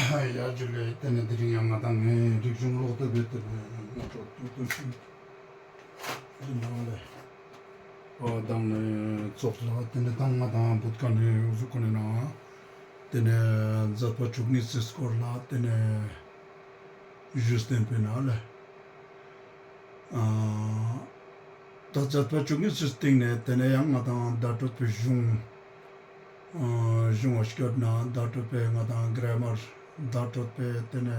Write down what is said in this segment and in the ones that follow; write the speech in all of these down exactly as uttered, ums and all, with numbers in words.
ཡ་ཇུ་ལེ། ཏེ་ནེ་དེ་རིང་ཡང་ང་དང་ངི་རིག་གཞུང་ཀློག་དེབ་བི་ཏེ་ནེ་ང་ཏང་ཏུ་ཏུ་ཤིང་ཨ་དང་ནེ་ཙོགས་ལ་ཏེ་ནེ་དང་ང་དང་བུད་ཁན་ནི་འུ་ཟུག་གུན་ནི་ནང་ཏེ་ནེ་མཛད་པ་བཅུ་གཉིས་སི་སྐོར་ལ་ཏེ་ནེ་ཞུས་ཏེ་ཨིན་པིན་ཨ་ལེ། ཨ་ད་མཛད་པ་བཅུ་གཉིས་སི་སྟེང་ནེ་ཏེ་ནེ་ཡང་ང་དང་བརྡ་སྤྲོད་པའི་གཞུང་ཨ་གཞུང་བ་སྐྱོད་ན་བརྡ་སྤྲོད་པའི་ང་དང་གྲེ་མར་བརྡ་སྤྲོད་པའི་ཏེ་ནེ་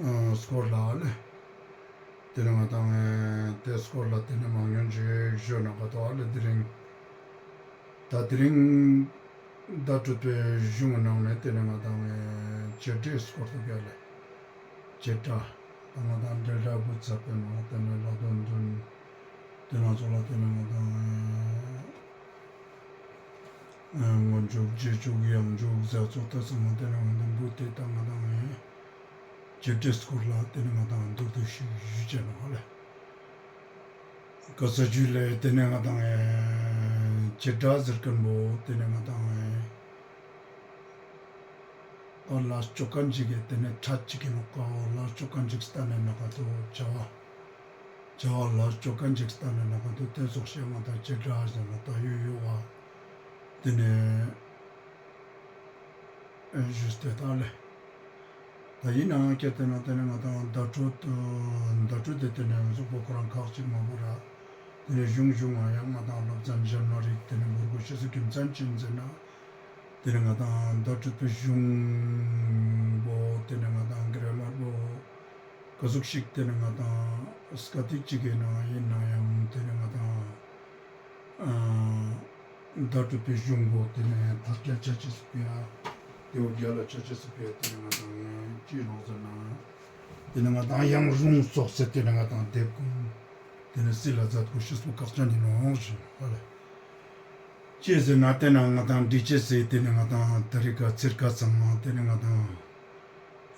ཨ་སྐོར་ལ་ཨ་ལེ། ཏེ་ནེ་ང་དང་ཨེ་ཏེ་སྐོར་ལ་ཏེ་ནེ་མང་ཉུང་ཅིག་ཞུས་ན་ག་ཏོ་ཨ་ལེ། དེ་རིང་ད་དེ་རིང་བརྡ་སྤྲོད་པའི་གཞུང་གི་ནང་ནེ་ཏེ་ནེ་ང་དང་ཨེ་བྱེད་སྒྲའི་སྐོར་དུ་ག་ལེ། བྱེད་སྒྲ་ད་ང་དང་འབྲེལ་སྒྲ་བུད་ཚར་པའི་ནང་ཏེ་ནེ་ལ་དོན་དོན་ཏེ་ནེ་ཙོགས་ལ་ཏེ་ནེ་ང་དང་ཨེ་སྔོན་འཇུག་རྗེས་འཇུག་ཡང་འཇུག་ཟེར་ཙོགས་ཏེ་ཚང་མ་ཏེ་ནེ་ང་དང་བུད་དེ་ད་ང་དང་ཨེ་བྱེད་སྒྲའི་སྐོར་ལ་ཏེ་ནེ་ང་དང་མདོར་བསྡུས་ཤིག་ཞུ་ཅེས་ནོག་ཨ་ལེ། ག་ས་ཞུ་ལེ། ཏེ་ནེ་ང་དང་ཨེ་བྱེད་སྒྲ་ཟེར་ཁན་བོ་ཏེ་ནེ་ང་དང་ཨེ་ཨ་ལ་ཅོ་ཁན་ཅིག་གི་ཏེ་ནེ་ཕྲད་ཅིག་གི་ནོག་ག་འོ་ལ་ཅོ་ཁན་ཅིག་སྟན་ན་ག་ཏོ་བྱ་བ་བྱ་བ་ལ་ཅོ་ཁན་ཅིག་སྟན་ན་ག་ཏོ་ཏེ་ཙོགས་ཤིག་ང་དང་བྱེད་སྒྲ་ཟེར་ན་ད་ཡོད་ཡོད་བ་ཏེ་ནེ་ཨེ་ཞུས་ཏེ་ད་ལེ། ད་ཡིན་ནའང་ཁྱེད་ཏེ་ན་ཏེ་ནེ་ང་དང་བརྡ་སྤྲོད་བརྡ་སྤྲོད་དེ་ཏེ་ནེ་གཟུགས་པོ་ཁོ་རང་ཁག་ཅིག་མ་བོར་ར། ཏེ་ནེ་གཞུང་གཞུང་ང་ཡང་ང་དང་སློབ་ཚན་གཞན་མ་རིག་ཏེ་ནེ་བོར་དགོས་ཤེས་སི་རྒྱུ་མཚན་ཅི་ཨིན་ཟེར་ན། ཏེ་ནེ་ང་དང་བརྡ་སྤྲོད་པའི་གཞུང་བོ་ཏེ་ནེ་ང་དང་གྲེ་མར་བོ་ག་ཟུག་ཤིག་ཏེ་ནེ་ང་དང་སྐད་ཡིག་ཅིག་གི་ནང་ཡིན་ན་ཡང་ཏེ་ནེ་ང་དང་ཨ་བརྡ་སྤྲོད་པའི་གཞུང་བོ་ཏེ་ནེ་ཐད་ཀར་ཆ་ཅེས་སི་ཕི་ཡ་ཏེ་བོ་རྒྱ་ལ་ཆ་ཅེས་སི་ཕི་ཡ་ཏེ་ནེ་ང་དང་ཡང་ཅི་ནོག་ཟེར་ན་ཏེ་ནེ་ང་དང་ཡང་རུང་ཙོགས་སེ་ཏེ་ནེ་ང་དང་དེབ་ཀུན་ཏེ་ནེ་སིལ་ལ་མཛད་དགོས་ཤེས་པོ་ཁག་ཅན་ཨིན་ནོག་ཞུ་ཨ་ལེ། ཅི་ཟེར་ན་ཏེ་ནེ་ང་དང་འབྲི་ཅེས་སི་ཏེ་ནེ་ང་དང་ད་རེས་ཀ་ཚིར་ཀ་ཚང་མ་ཏེ་ནེ་ང་དང་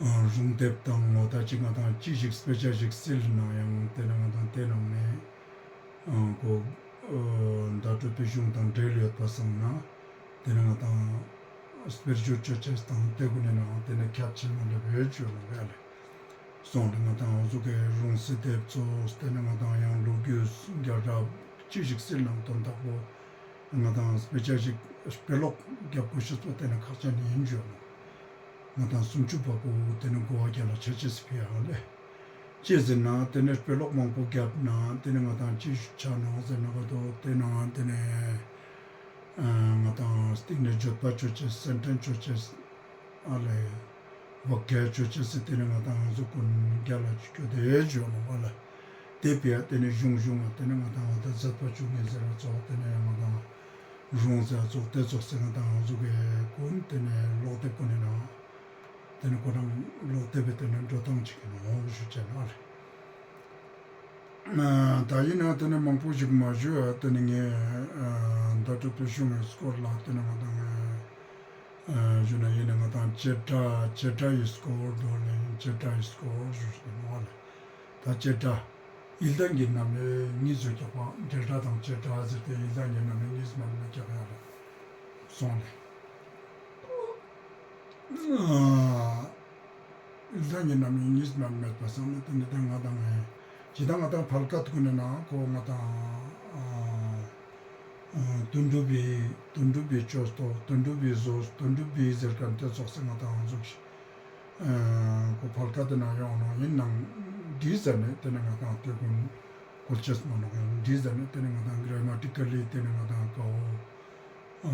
ཨ་རུང་དེབ་དང་ངོ་ད་ཅིག་ང་དང་ཅི་ཞིག་དཔེ་ཆ་ཞིག་སིལ་ན་ཡང་ཏེ་ནེ་ང་དང་ཏེ་ནང་ནེ་ཨ་ཁོ་ཨ་བརྡ་སྤྲོད་པའི་གཞུང་དང་འབྲེལ་ཡོད་པ་སོང་ན་ཏེ་ནེ་ང་དང་དཔེར་བརྗོད་ཅོ་ཅེས་དང་ཏེ་གུན་ནི་ནང་ཏེ་ནེ་ཁྱད་ཆེན་མོ་ལེ་བེད་སྤྱོད་ལ་བས་ལེ། སོང་ལེ་ང་དང་འོ་ཟུག་གི་རུང་སི་དེབ་ཚོ་ཏེ་ནེ་ང་དང་ཡང་ལོ་རྒྱུས་རྒྱལ་རབས་ཅི་ཞིག་སིལ་ནང་དོན་དག་པོ་ང་དང་དཔེ་ཆ་ཞིག་དཔེ་ཀློག་རྒྱབ་དགོས་ཤེས་པོ་ཏེ་ནེ་ཁག་ཅན་ཨིན་ཞུ་ནོག། ང་དང་སུམ་ཅུ་པ་པོ་ཏེ་ནེ་གོ་བ་རྒྱལ་ལ་ཆ་ཅེས་སི་ཕི་ཡ་ལེ། ཅི་ཟེར་ན་ཏེ་ནེ་དཔེ་ཀློག་མང་པོ་རྒྱབ་ན་ཏེ་ནེ་ང་དང་ཅི་ཆ་ནོག་ཟེར་ན་ག་ཏོ་ཏེ་ནེ་ཏེ་ནེ་ཨ་ང་དང་སྟིང་ནེ་བརྗོད་པ་ཅོ་ཅེས་སེན་ཊེན་སི་ཅོ་ཅེས་ཨ་ལེ། བོ་ཀེ་བུ་ལ་ཅོ་ཅེས་སི་ཏེ་ནེ་ང་དང་འོ་ཟུག་གུན་རྒྱལ་ལ་ཅིག་སྐྱོད་དེ་ཞུ་ནོག་པ་ལེ། ཏེ་ཕི་ཡ་ཏེ་ནེ་གཞུང་གཞུང་ང་ཏེ་ནེ་ང་དང་འོ་ད་མཛད་པ་བཅུ་གཉིས་ཟེར་བ་ཙོགས་ཏེ་ནེ་ཡང་ང་དང་རུང་ཟེར་བ་ཙོགས་ཏེ་ཙོགས་སེ་ང་དང་འོ་ཟུག་གི་གུན་ཏེ་ནེ་ཀློག་དེབ་གུན་ནི་ནང་ཏེ་ནེ་ཁོ་རང་ཀློག་དེབ་བི་ཏེ་ནེ་འགྲོ་སྟངས་ཅིག་ཨིན་ནོག་ཞུ་ཅེས་ནོག་ལེ། ཨ་ད་ཡིན་ན་ཏེ་ནེ་མང་པོ་ཞིག་མ་ཞུ་ཡ་ཏེ་ནེ་ངས་ཨ་བརྡ་སྤྲོད་པའི་གཞུང་གི་སྐོར་ལ་ཏེ་ནེ་ང་དང་ཨ་ཞུ་ན་ཡིན་ན་ང་དང་བྱེད་སྒྲ་བྱེད་སྒྲ་ཡི་སྐོར་དོ་ལེ་བྱེད་སྒྲ་ཡི་སྐོར་ཞུ་ཞིག་ནོག་ལེ། ད་བྱེད་སྒྲ་ཡིད་ལྡན་གྱི་རྣམ་དབྱེ་གཉིས་སུ་རྒྱག་པ་འབྲེལ་སྒྲ་དང་བྱེད་སྒྲ་ཟེར་ཏེ་ཡིད་ལྡན་གྱི་རྣམ་དབྱེ་གཉིས་མ་མེད་རྒྱག་ཡ་ལེ། སོང་ལེ། ཨ་ཡིད་ལྡན་གྱི་རྣམ་དབྱེ་གཉིས་མ་མེད་པ་སོང་ན་ཏེ་ནེ་ཏེ་ང་དང་ཨེ་ཇི་ལྟར་ང་དང་ཕལ་སྐད་གུན་ནི་ནང་ཁོ་ང་དང་ཨ་ཨ་དོན་གྲུབ་པའི་དོན་གྲུབ་པའི་ཅོས་ཏོ་དོན་གྲུབ་པའི་ཟོས་དོན་གྲུབ་པའི་ཟེར་ཁན་ཏེ་ཙོགས་སེ་ང་དང་འོ་ཟུག་ཤིག་ཨ་ཁོ་ཕལ་སྐད་དི་ནང་ཡོང་ནོག། ཡིན་ནའང་འདི་ཟེར་ནེ་ཏེ་ནེ་ང་དང་ཏེ་གུན་བཀོལ་ཅེས་མ་ནོག། ཡང་འདི་ཟེར་ནེ་ཏེ་ནེ་ང་དང་གྲེ་མ་ཊི་ཀ་ལི་ཏེ་ནེ་ང་དང་ཀ་བོ་ཨ་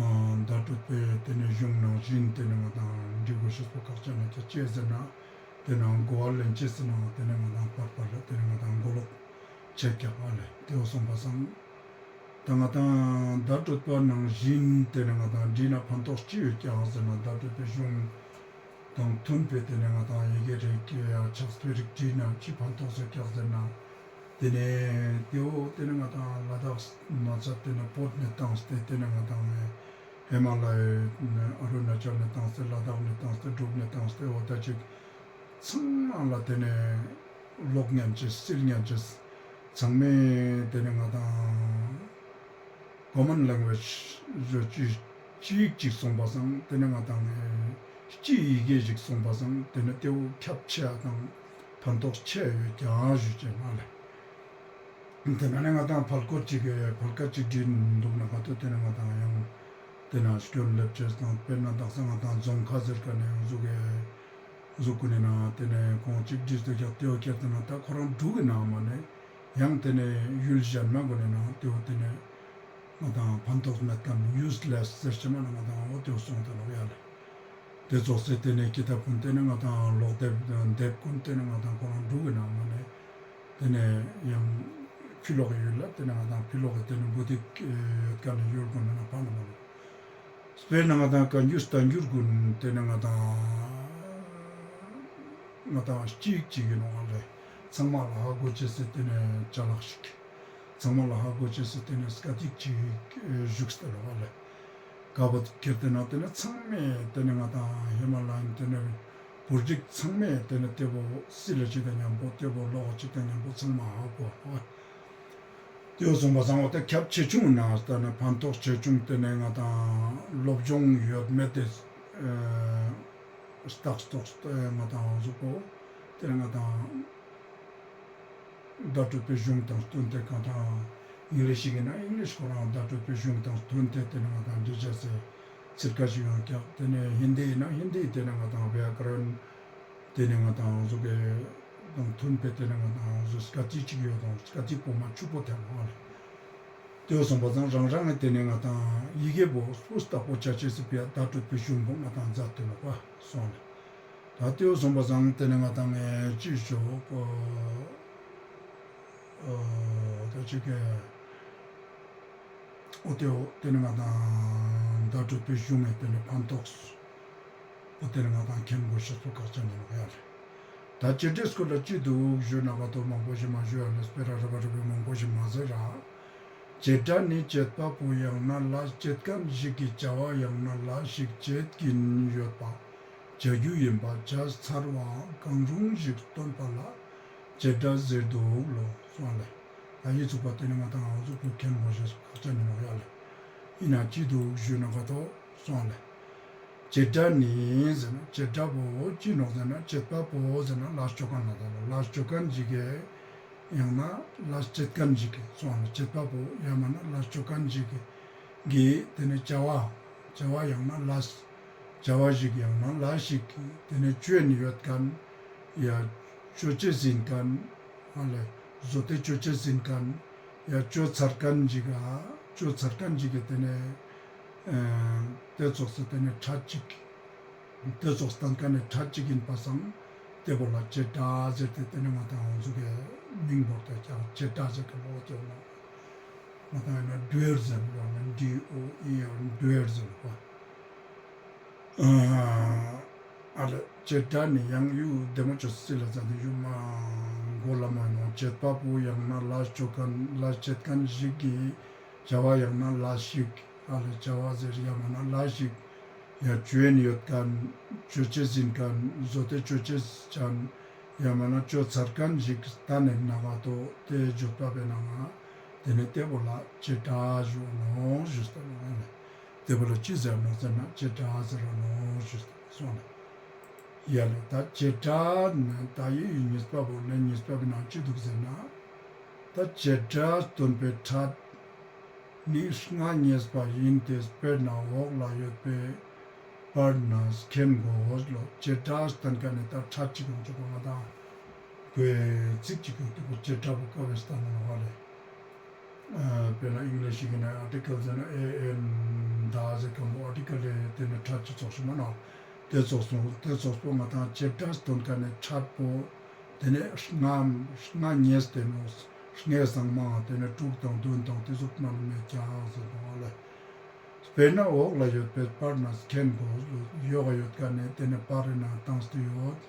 བརྡ་སྤྲོད་པའི་ཏེ་ནེ་གཞུང་ནང་བཞིན་ཏེ་ནེ་ང་དང་འབྲི་དགོས་ཤེས་པོ་ཁག་ཅན་ཨིན་ཀྱག། ཅི་ཟེར་ན་ཏེ་ནེ་གོ་བ་ལེན་ཅེས་སི་ནང་ཏེ་ནེ་ང་དང་བར་བར་ལ་ཏེ་ནེ་ང་དང་མགོ་ལོག་ཆེ་ཀྱག་ཨ་ལེ། ཏེ་བོ་སོང་པ་སང་ད་ང་དང་བརྡ་སྤྲོད་པ་ནང་བཞིན་ཏེ་ནེ་ང་དང་བྲིས་ན་ཕན་ཐོགས་ཅི་ཡོད་ཀྱག་ཟེར་ན་བརྡ་སྤྲོད་པའི་གཞུང་དང་མཐུན་པའི་ཏེ་ནེ་ང་དང་ཡི་གེ་རིགས་ཀྱི་ཡ་ཕྱག་དཔེ་རིགས་བྲིས་ན་ཅི་ཕན་ཐོགས་ཡོད་ཀྱག་ཟེར་ན། ཏེ་ནེ་ཏེ་བོ་ཏེ་ནེ་ང་དང་ལ་དྭགས་མ་ཚད་ཏེ་ནེ་བོད་ནེ་བཏང་སྟེ་ཏེ་ནེ་ང་དང་ཧི་མ་ལ་ཡའི་ཨ་རུ་ན་ཅལ་ནེ་བཏང་སྟེ་ལ་དྭགས་ནེ་བཏང་སྟེ་འབྲུག་ནེ་བཏང་སྟེ་འོ་ད་ཅིག་ཚང་མ་ལ་ཏེ་ནེ་ཀློག་ཉན་ཅེས་སིལ་ཉན་ཅེས་ཚང་མས་ཏེ་ནེ་ང་དང་ཀོ་མན་ལེང་གུ་ཨེཇ་ཅིག་ཅིག་སོང་པ་སང་ཏེ་ནེ་ང་དང་ སྤྱིའི་ཡི་གེ་ཞིག་སོང་པ་སང་དེ་ནི་དེ་བོ་ཁྱབ་ཆེ་ཡ་དང་ཕན་ཐོགས་ཆེ་ཡ་ཡོད་ཀྱག་ཞུ་ཅེས་ན་ལེ། དེ་ན་ནི་ང་དང་ཕལ་སྐོར་ཅིག་གི་ཕལ་སྐད་ཅིག་བྲིས་འདུག་ན་ག་ཏོ་དེ་ནི་ང་དང་ཡང་དེ་ན་སྐྱོན་ལེབ་ཅེས་དང་དཔེར་ན་དག་ས་ང་དང་རྫོང་ཁ་ཟེར་ཀ་ནས་ཡང་གཟུགས་གི་གཟུགས་ཀུན་ནི་ན་དེ་ནས་ཁོང་ཅིག་བྲིས་འདུག་ཀྱག་དེ་བོ་ཁྱེར་ཏེ་ན་ད་ཁོ་རང་འབྲུག་གི་ནང་མ་ནས་ཡང་དེ་ནས་ཡུལ་གཞན་མ་གུན་ནི་ན་དེ་བོ་དེ་ནས་ང་དང་ཕན་ཐོགས་མེད་མཁན་ཡུས་ལེས་ཟེར་ཅེས་མ་ན་ང་དང་འོ་དེ་བོ་སོང་དེ་ལོག་ཡ་ལེ། དེ་ཙོགས་སེ་དེ་ནས་ཀི་ཏབ་གུན་དེ་ནས་ང་དང་ཀློག་དེབ་དེབ་གུན་དེ་ནས་ང་དང་ཁོ་རང་འབྲུག་གི་ནང་མ་ནས་དེ་ནས་ཡང་ཕྱི་ལོགས་ཡུལ་ལ་དེ་ནས་ང་དང་ཕྱི་ལོགས་ཀྱི་དེ་ནས་བུ་ཏིག་ཡོད་མཁན་ནི་ཡུལ་གུན་ནི་ན་ཕན་ལ་མ་ལོག་དཔེར་ན་ང་དང་བཀའ་འགྱུར་བསྟན་འགྱུར་གུན་དེ་ནས་ང་དང་ང་དང་གཅིག་གཅིག་ཡིན་ནོག་ལེ། ཚང་མ་ལ་ཧ་གོ་ཅེས་སི་དེ་ནས་ཅ་ལག་ཞིག་ཚང་མ་ལ་ཧ་གོ་ཅེས་སི་དེ་ནས་སྐད་ཡིག་ཅིག་བཞུགས་ཏེ་ལོག་ལེ། ག་བོ་ཁྱེར་ཏེ་ན་དེ་ནས་ཚང་མས་དེ་ནས་ང་དང་ཧི་མ་ལ་ཡན་དེ་ནས་བོད་རིགས་ཚང་མས་དེ་ནས་དེ་བོ་སི་ལ་ཅིག་དང་མཉམ་པོ་དེ་བོ་ཀློག་ཅིག་དང་མཉམ་པོ་ཚང་མ་ཧ་གོ་ལོག་དེ་བོ་སོང་པ་སང་འོ་ད་ཁྱབ་ཆེ་ཆུང་ན་ལྟ་ན་ཕན་ཐོགས་ཆེ་ཆུང་དེ་ནས་ང་དང་སློབ་སྦྱོང་ཡོད་མེད་དེ་ཨ་རྟགས་ཏོག་ང་དང་གཟུགས་པོ་དེ་ནས་ང་དང་བརྡ་སྤྲོད་པའི་གཞུང་དང་བསྟུན་ཏེ་ང་དང་ཨིང་ལིཤ་ཞིག་ཡིན་ན་ཨིང་ལིཤ་ཁོ་རང་བརྡ་སྤྲོད་པའི་གཞུང་དང་བསྟུན་ཏེ་དེ་ནས་ང་དང་འབྲི་ཅེས་སི་ཚིག་ཀ་ཞིག་ཡོང་ཀྱག་དེ་ནས་ཧིན་དི་ཡིན་ན་ཧིན་དི་དེ་ནས་ང་དང་བྱ་ཀ་རན་དེ་ནས་ང་དང་གཟུགས་པོ་དང་མཐུན་པའི་དེ་ནས་ང་དང་གཟུགས་སྐད་ཅིག་ཡོད་དང་སྐད་ཅིག་པོ་མ་ཕྱུག་པོ་ཐལ་བ་ལེ། དེ་བོ་སོང་པ་སང་རང་རང་གི་དེ་ནས་ང་དང་ཡི་གེ་བོ་སྤུས་དག་པོ་ཆ་ཅེས་སི་ཕི་ཡ་བརྡ་སྤྲོད་པའི་གཞུང་བོ་ང་དང་མཛད་དེ་ནོག་པ་སོང་ལེ། ད་དེ་བོ་སོང་པ་སང་དེ་ནས་ང་དང་ངས་ཅི་ཞོག་ད་ཅིག་གི་འོ་དེ་བོ་དེ་ནས་ང་དང་བརྡ་སྤྲོད་པའི་གཞུང་ངས་དེ་ནས་ཕན་ཐོགས་པོ་དེ་ནས་ང་དང་མཁྱེན་དགོས་ཤེས་པོ་ཁག་ཅན་ཡིན་ནོག་ཡ་ལེ། ད་བྱེད་སྒྲའི་སྐོར་ལ་ཅི་འདུག་ཞུས་ན་ག་ཏོ་མང་པོ་ཞིག་མ་ཞུ་ཡ་ལེ། སྤེ་ར་ར་བ་ར་བའི་མང་པོ་ཞིག་མ་ཟེར་ར། བྱེད་སྒྲ་ནི་བྱེད་པ་པོ་ཡང་ན་ལས་བྱེད་མཁན་ཞིག་གི་བྱ་བ་ཡང་ན་ལས་ཤིག་བྱེད་ཀྱིན་ཡོད་པ། བྱ་རྒྱུ་ཡིན་པ་བྱ་ཚར་བའང་གང་རུང་ཞིག་སྟོན་པ་ལ་བྱེད་སྒྲ་ཟེར་འདུག་ལོ་སོང་ལེ། ད་ཡིད་ཚུགས་པ་དེ་ནི་ང་དང་འོ་ཟུག་པོ་མཁྱེན་དགོས་ཤེས་ཁག་ཅན་ཡིན་ནོག་ཡ་ལེ། ཡིན་ན་ཅི་འདུག་ཞུས་ན་ག་ཏོ་སོང་ལེ། བྱེད་སྒྲ་ནི་ཟེར་ན་བྱེད་སྒྲ་བོ་ཅི་ནོག་ཟེར་ན་བྱེད་པ་པོ་ཟེར་ན་ལས་ཅོ་མཁན་ལ་ད་ལོ་ལས་ཅོ་མཁན་ཞིག་གི་ཡང་ན་ལས་བྱེད་མཁན་ཞིག་གི་སོང་ལེ། བྱེད་པ་པོ་ཡང་མ་ན་ལས་ཅོ་མཁན་ཞིག་གི་གི་དེ་ནི་བྱ་བ་བྱ་བ་ཡང་ན་ལས་བྱ་བ་ཞིག་ཡང་ན་ལས་ཤིག་དེ་ནི་ཅོ་ཡིན་ཡོད་མཁན་ཡ་ཅོ་ཅེས་ཡིན་མཁན་ཨ་ལེ་བཟོ་སྟེ་ཅོ་ཅེས་ཡིན་མཁན་ཡ་ཅོ་ཚར་མཁན་ཞིག་ཨ་ཅོ་ཚར་མཁན་ཞིག་གི་དེ་ནི་ཨ་དེ་ཙོགས་སེ་དེ་ནི་ཕྲད་ཅིག་དེ་ཙོགས་སྟན་མཁན་ནི་ཕྲད་ཅིག་ཡིན་པ་སང་དེ་བོ་ལ་བྱེད་སྒྲ་ཟེར་ཏེ་དེ་ནི་ང་དང་འོ་ཟུག་གི་མིང་བོར་ཏེ་ཀྱང་བྱེད་སྒྲ་ཟེར་གི་ལོ་ཅེ་ནོ། ང་དང་ཡིན་ན་ཌུ་ཨར་ཟེར་ལོ་ན་ཌི་ཨོ་ཨི་ཨར་ཌུ་ཨར་ཟེར་ལོ། ཨ་ལེ་བྱེད་སྒྲ་ནི་ཡང་ཡུ་བདེ་མོ་ཅོས་སི་ལ་ཙ་ནི་ཡུ་མ་གོ་ལ་མ་ནོ། བྱེད་པ་པོ་ཡང་ན་ལས་ཅོ་མཁན་ལས་བྱེད་མཁན་ཞིག་གི་བྱ་བ་ཡང་ན་ལས་ཤིག་ཨ་ལེ་བྱ་བ་ཟེར་ཡང་མ་ན་ལས་ཤིག་ཡ་ཅོ་ཡིན་ཡོད་མཁན་ཅོ་ཅེས་ཡིན་མཁན་བཟོ་སྟེ་ཅོ་ཅེས་ཅན་ཡང་མ་ན་ཅོ་ཚར་མཁན་ཞིག་ད་ནི་ན་ག་ཏོ་དེ་བརྗོད་པ་བས་ན་ང་དེ་ནི་དེ་བོ་ལ་བྱེད་སྒྲ་ཞུ་ནོ་ཞུས་ཏེ་ནོ་ཡ་ལེ། དེ་བོ་ལ་ཅི་ཟེར་ནོ་ཟེར་ན་བྱེད་སྒྲ་ཟེར་ར་ནོ་ཞུས་ཏེ་སོང་ལེ། ཡ་ལེ་ད་བྱེད་སྒྲ་ནི་ད་ཡི་ཡི་གཉིས་པ་བོ་ནི་གཉིས་པ་བོའི་ནང་ཅི་འདུག་ཟེར་ན་ད་བྱེད་སྒྲ་སྟོན་པའི་ཕྲད་ནི་སྔ་ཉེས་པ་ཡིན་ཏེ་དཔེར་ན་འོག་ལ་ཡོད་པའི་བར་ན་མཁྱེན་དགོས་ལོ། བྱེད་སྒྲ་སྟན་མཁན་ནི་ད་ཕྲད་ཅིག་ཡོང་ཆོག་པ་ང་དང་གོས་ཚིག་ཅིག་ཡོད་དེ་བོ་བྱེད་སྒྲ་བོ་ཀ་བས་སྟན་ནོ་བ་ལེ། དཔེར་ན་ཨིང་ལིཤ་ཞིག་ཡིན་ན་ཨར་ཊི་ཀལ་ཟེར་ན་ཨེ་ཨེན་ད་ཟེར་མཁན་བོ་ཨར་ཊི་ཀལ་ལེ་དེ་ནི་ཕྲད་ཅིག་ཙོགས་ཤིག་མ་ན་དེ་ཙོགས་སོང་དེ་ཙོགས་པོ་ང་དང་བྱེད་སྒྲ་སྟོན་མཁན་ནི་ཕྲད་པོ་དེ་ནི་སྔ་སྔ་ཉེས་ཏེ་ནོ། སྔས་སང་མ་དེ་ནི་དྲུག་དང་བདུན་དང་དེ་ཟུག་མ་ནི་མེད་ཀྱང་ཟེར་ནོ་ལེ། དཔེར་ན་འོག་ལ་ཡོད་པའི་བར་ན་མཁྱེན་དགོས་ལོ། ཡོག་ག་ཡོད་མཁན་ནི་དེ་ནི་བར་ན་བཏང་སྟེ་ཡོད།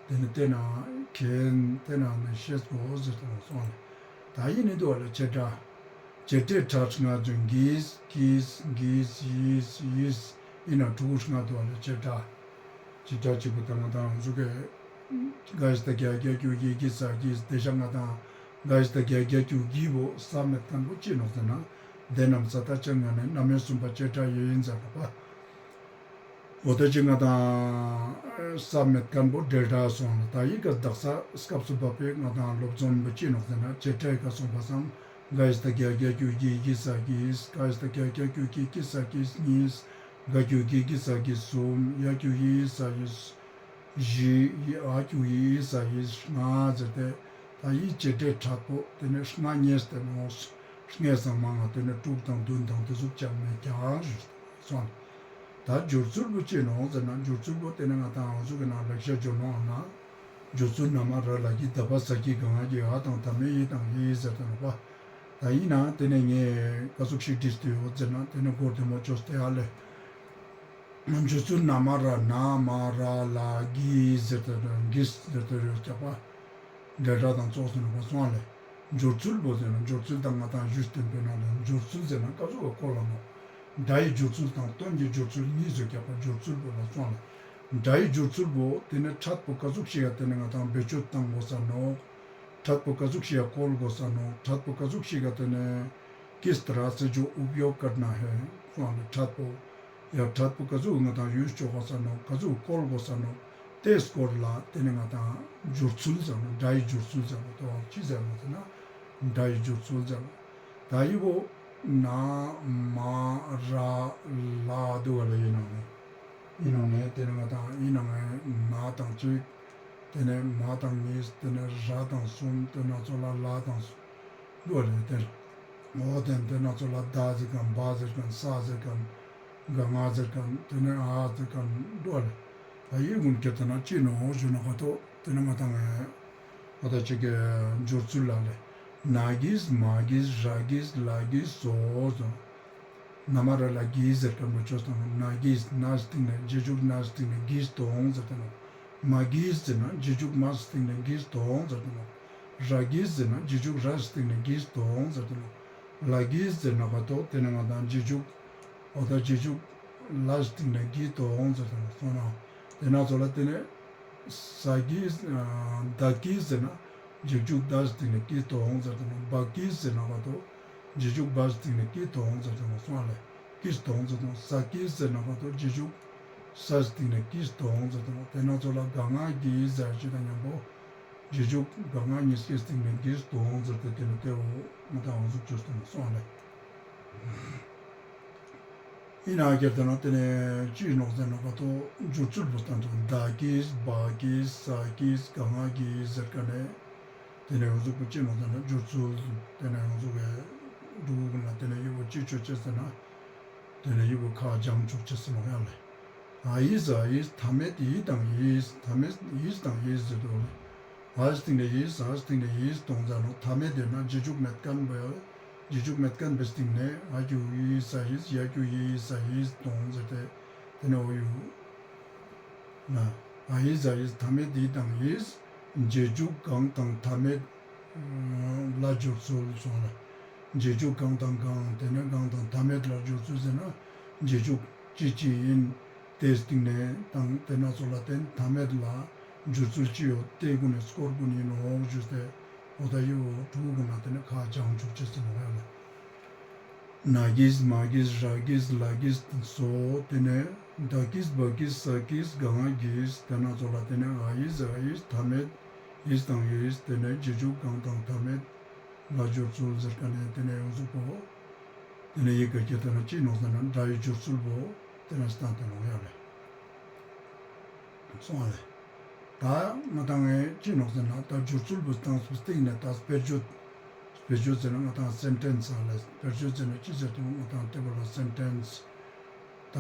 དེ་ནི་དེ་ན་མཁྱེན་དེ་ན་ནི་ཤེས་དགོས་ཟེར་ཏེ་སོང་ལེ། ད་ཡིན་ནི་འདུག་ལེ་བྱེད་སྒྲ། བྱེད་སྒྲའི་ཕྲད་སྔ་འཇུག་གིས་གིས་གིས་ཡིས་ཡིས་ཡིན་ན་དྲུག་སྔ་འདུག་ལེ་བྱེད་སྒྲ། བྱེད་སྒྲ་གཅིག་པུ་དང་ང་དང་གཟུགས་ཀྱི་ག་ཞིག་ད་རྒྱ་རྒྱ་རྒྱུ་ཡི་གིས་ས་གིས་དེ་ཤ་ང་དང་ག་ཞིག་ད་རྒྱ་རྒྱ་རྒྱུ་གི་བོ་ས་མེད་མཁན་བོ་ཅི་ནོག་ཟེར་ན་དེ་རྣམས་ས་ད་ཅན་ང་ནི་རྣམ་དབྱེ་གསུམ་པ་བྱེད་སྒྲ་ཡོད་ཡིན་ཟེར་ན་པ། འོ་ད་ཅི་ང་དང་ས་མེད་ཁན་བོ་འབྲེལ་སྒྲ་སོང་ལ། ད་ཡི་གེ་དག་ས་སྐབས་སུ་བབ་པའི་ང་དང་སློབ་ཚན་བོ་ཅི་ནོག་ཟེར་ན་བྱེད་སྒྲའི་ཀ་སོང་པ་སང་ག་ཡིས་ད་ག་གྱ་གྱུ་གྱི་གྱི་ས་གྱིས། ག་ཡིས་ད་ག་གྱ་གྱུ་གྱི་གྱི་ས་གྱིས་གཉིས། ག་གྱུ་གྱི་གྱི་ས་གྱིས་གསུམ། ཡ་གྱུ་ཡི་ས་གྱིས་བཞི། ཡི་འ་གྱུ་ཡི་ས་གྱིས་ལྔ་ཟེར་ཏེ། ད་ཡི་བྱེད་སྒྲའི་ཕྲད་པོ་དེ་ནས་ལྔ་རྙེད་དེ་ནོག། ལྔའི་སང་མང་ང་དེ་ནས་དྲུག་དང་བདུན་དང་དེ་ཟུག་ཅང་མེད་ཀྱང་ཞུས་སོང་། ད་སྦྱོར་ཚུལ་བོ་ཅི་ནོག་ཟེར་ན་སྦྱོར་ཚུལ་བོ་དེ་ནས་ང་དང་འོ་ཟུག་གི་ནང་ལེགས་བཤད་སྦྱོར་ནོག་ན། སྦྱོར་ཚུལ་ན་མ་ར་ལ་གྱི་ད་བ་ས་ཀྱི་ག་ང་གི་འ་དང་མཐའ་མེད་ཡི་དང་ཡི་ཟེར་ཏེ་ནོག་པ། ད་ཡིན་ན་དེ་ནས་ངས་ག་ཟུག་ཞིག་བྲིས་ཏེ་ཡོད་ཟེར་ན་དེ་ནས་སྒོར་དེ་མོ་བཅོས་ཏེ་ཨ་ལེ། སྦྱོར་ཚུལ་ན་མ་ར་ན་མ་ར་ལ་གྱི་ཟེར་ཏེ་གྱིས་ཟེར་ཏེ་ཡོད་ཀྱག་པ། འབྲེལ་སྒྲ་དང་ཙོགས་ཟེར་ན་གོ་སོང་ལེ། སྦྱོར་ཚུལ་བོ་ཟེར་ན་སྦྱོར་ཚུལ་དང་ང་དང་ཞུས་ཏེ་བོད་ནང་ལ་སྦྱོར་ཚུལ་ཟེར་ན་ཀ་ཟུག་ག་སྐོར་ལ་ནོག། སྒྲ་ཡི་སྦྱོར་ཚུལ་དང་དོན་གྱི་སྦྱོར་ཚུལ་གཉིས་ཡོད་ཀྱག་པ། སྦྱོར་ཚུལ་བོ་ལ་སོང་ལེ། སྒྲ་ཡི་སྦྱོར་ཚུལ་བོ་དེ་ནས་ཕྲད་པོ་ཀ་ཟུག་ཞིག་ག་དེ་ནས་ང་དང་བེད་སྤྱོད་བཏང་དགོས་ས་ནོག། ཕྲད་པོ་ཀ་ཟུག་ཞིག་ག་བཀོལ་དགོས་ས་ནོག། ཕྲད་པོ་ཀ་ཟུག་ཞིག་ག་དེ་ནས་किस तरह से जो उपयोग करना है སོང་ལེ། ཕྲད་པོ་ཡ་ཕྲད་པོ་ཀ་ཟུག་ང་དང་ཡུས་ཅོ་དགོས་ས་ནོག། ཀ་ཟུག་བཀོལ་དགོས་ས་ནོག། དེའི་སྐོར་ལ་དེ་ནས་ང་དང་སྦྱོར་ཚུལ་ཟེར་ནོག། སྒྲ་ཡི་སྦྱོར་ཚུལ་ཟེར་ནོག། དོ་ཅི་ཟེར་ནོག་ཟེར་ན་སྒྲ་ཡི་སྦྱོར་ཚུལ་ཟེར་ནོག། ད་ཡི་བོ་ན་མ་ར་ལ་འདུག་ག་ལེ། ཡིན་ནོག་ནི། ཡིན་ནོག་ནི་དེ་ནས་ང་དང་ཡིན་ནོག་ནི་ན་དང་གཅིག། དེ་ནས་མ་དང་གཉིས། དེ་ནས་ར་དང་གསུམ། དེ་ནས་ཚོ་ལ་ལ་དང་གསུམ། འདུག་ག་ལེ། དེ་འོ་དེ་དེ་ནས་ཚོ་ལ་ད་ཟེར་ཁན་བ་ཟེར་ཁན་ས་ཟེར་ཁན་ག་ང་ཟེར་ཁན་དེ་ནས་འ་ཟེར་ཁན་འདུག་ག་ལེ། ད་ཡི་གུན་ཁྱེར་ཏེ་ན་ཅི་ནོག་ཞུ་ན་ག་ཏོ་དེ་ནས་ང་དང་ཨ་ད་ཅིག་གི་སྦྱོར་ཚུལ་ལ་ལེ། ན་གིས་མ་གིས་ར་གིས་ལ་གིས་སོ་སོ། ན་མ་ར་ལ་གྱི་ཟེར་ཁན་བོ་ཅོས་དང་ན་གིས། ན་སྟིང་ནས་རྗེས་འཇུག་ན་སྟིང་ནས་གྱིས་དོང་ཟེར་ཏེ་ནོག། མ་གིས་ཟེར་ན་རྗེས་འཇུག་མ་སྟིང་ནས་གྱིས་དོང་ཟེར་ཏེ་ནོག། ར་གིས་ཟེར་ན་རྗེས་འཇུག་ར་སྟིང་ནས་གྱིས་དོང་ཟེར་ཏེ་ནོག། ལ་གིས་ཟེར་ན་ག་ཏོ་དེ་ནས་ང་དང་རྗེས་འཇུག་འོ་ད་རྗེས་འཇུག་ལ་སྟིང་ནས་གྱིས་དོང་ཟེར་ཏེ་ནོག། སོང་ན་དེ་ནས་ཚོ་ལ་དེ་ནས་ས་གིས། ད་གིས་ཟེར་ན་རྗེས་འཇུག་ད་སྟིང་ནས་གྱིས་དོང་ཟེར་ཏེ་ནོག། བ་གིས་ཟེར་ན་ག་ཏོ་རྗེས་འཇུག་བ་སྟིང་ནས་གྱིས་དོང་ཟེར་ཏེ་ནོག། སོང་ལེ། གྱིས་དོང་ཟེར་ཏེ་ནོག། ས་གིས་ཟེར་ན་ག་ཏོ་རྗེས་འཇུག་ས་སྟིང་ནས་གྱིས་དོང་ཟེར་ཏེ་ནོག། དེ་ནས་ཚོ་ལ་ག་ང་གིས་ཟེར་ཅིག་དང་མཉམ་པོ་རྗེས་འཇུག་ག་ང་གཉིས་ཀའི་སྟིང་ནས་གྱིས་དོང་ཟེར་ཏེ་དེ་ནས་དེ་བོ་ང་དང་འོ་ཟུག་ཅོས་ཏེ་ནོག། སོང་ལེ། ཡིན་ན་ཁྱེར་ཏེ་ན་དེ་ནས་ཅི་ནོག་ཟེར་ན་ག་ཏོ་སྦྱོར་ཚུལ་བོ་སྟན་ཏེ་ད་གིས་བ་གིས་ས་གིས་ག་ང་གིས་ཟེར་ཁན་ནས་དེ་ནས་འོ་ཟུག་པོ་ཅི་ནོག་ཟེར་ན་སྦྱོར་ཚུལ། དེ་ནས་འོ་ཟུག་གི་འབྲུག་གུན་ལ་དེ་ནས་ཡི་བོ་ཅི་ཅོ་ཅེས་ཟེར་ན་དེ་ནས་ཡི་བོ་ཁ་བྱང་ཆུབ་ཅེས་ཟེར་ནོག་ཡ་ལེ། འ་ཡིས་འ་ཡིས་མཐའ་མེད་ཡི་དང་ཡིས། མཐའ་མེད་ཡིས་དང་ཡིས་ཟེར་དུག་ལེ། འ་སྟིང་ནས་ཡིས། འ་སྟིང་ནས་ཡིས་དོང་ཟེར་ནོག། མཐའ་མེད་དེ་ན་རྗེས་འཇུག་མེད་ཁན་བོ་ཡ། རྗེས་འཇུག་མེད་ཁན་བོའི་སྟིང་ནས་འ་གྱུ་ཡིས་འ་ཡིས། ཡ་གྱུ་ཡིས་འ་ཡིས་དོང་ཟེར་ཏེ་དེ་ནས་འོ་ཡུ་ན། འ་ཡིས་འ་ཡིས་མཐའ་མེད་ཡི་དང་ཡིས། རྗེས་འཇུག་གང་དང་མཐའ་མེད་ལ་སྦྱོར་ཚུལ་སོང་ལ། རྗེས་འཇུག་གང་དང་གང་དེ་ནས་གང་དང་མཐའ་མེད་ལ་སྦྱོར་ཚུལ་ཟེར་ན་རྗེས་འཇུག་ཅི་ཅི་ཡིན། དེའི་སྟིང་ནས་དང་དེ་ན་ཚོ་ལ་བརྟེན་མཐའ་མེད་ལ་སྦྱོར་ཚུལ་ཅི་ཡོད་དེ་གུན་ནི་སྐོར་གུན་ཡིན་ནོག་ཞུས་ཏེ་འོ་ད་ཡི་བོ་འབྲུག་གུན་ན་དེ་ནས་ཁ་བྱང་ཆུབ་ཅེས་ཟེར་ནོག་ཡ་ལེ། ན་གིས་མ་གིས་ར་གིས་ལ་གིས་སོ། དེ་ནས་ད་གིས་བ་གིས་ས་གིས་ག་ང་གིས། དེ་ན་ཚོ་ལ་དེ་ནས་འ་ཡིས་འ་ཡིས་མཐའ་མེད་ཡིས་དང་ཡིས། དེ་ནས་རྗེས་འཇུག་གང་དང་མཐའ་མེད་ལ་སྦྱོར་ཚུལ་ཟེར་ཁན་ནས་དེ་ནས་འོ་ཟུག་པོ་དེ་ནས་ཡི་གེ་ཁྱེར་ཏེ་ན་ཅི་ནོག་ཟེར་ན་སྒྲ་ཡི་སྦྱོར་ཚུལ་བོ་དེ་ནས་སྟན་ཏེ་ནོག་ཡ་ལེ། སོང་བ་ལེ། ད་ང་དང་ངས་ཅི་ནོག་ཟེར་ན་ད་སྦྱོར་ཚུལ་བོ་སྟངས་སུ་སྟེང་ནས་ད་དཔེར་བརྗོད། དཔེར་བརྗོད་ཟེར་ན་ང་དང་སེན་ཊེན་སི་ཨ་ལེ། དཔེར་བརྗོད་ཟེར་ན་ཅི་ཟེར་དུག། ང་དང་དེ་བོ་ལ་སེན་ཊེན་སི། ད་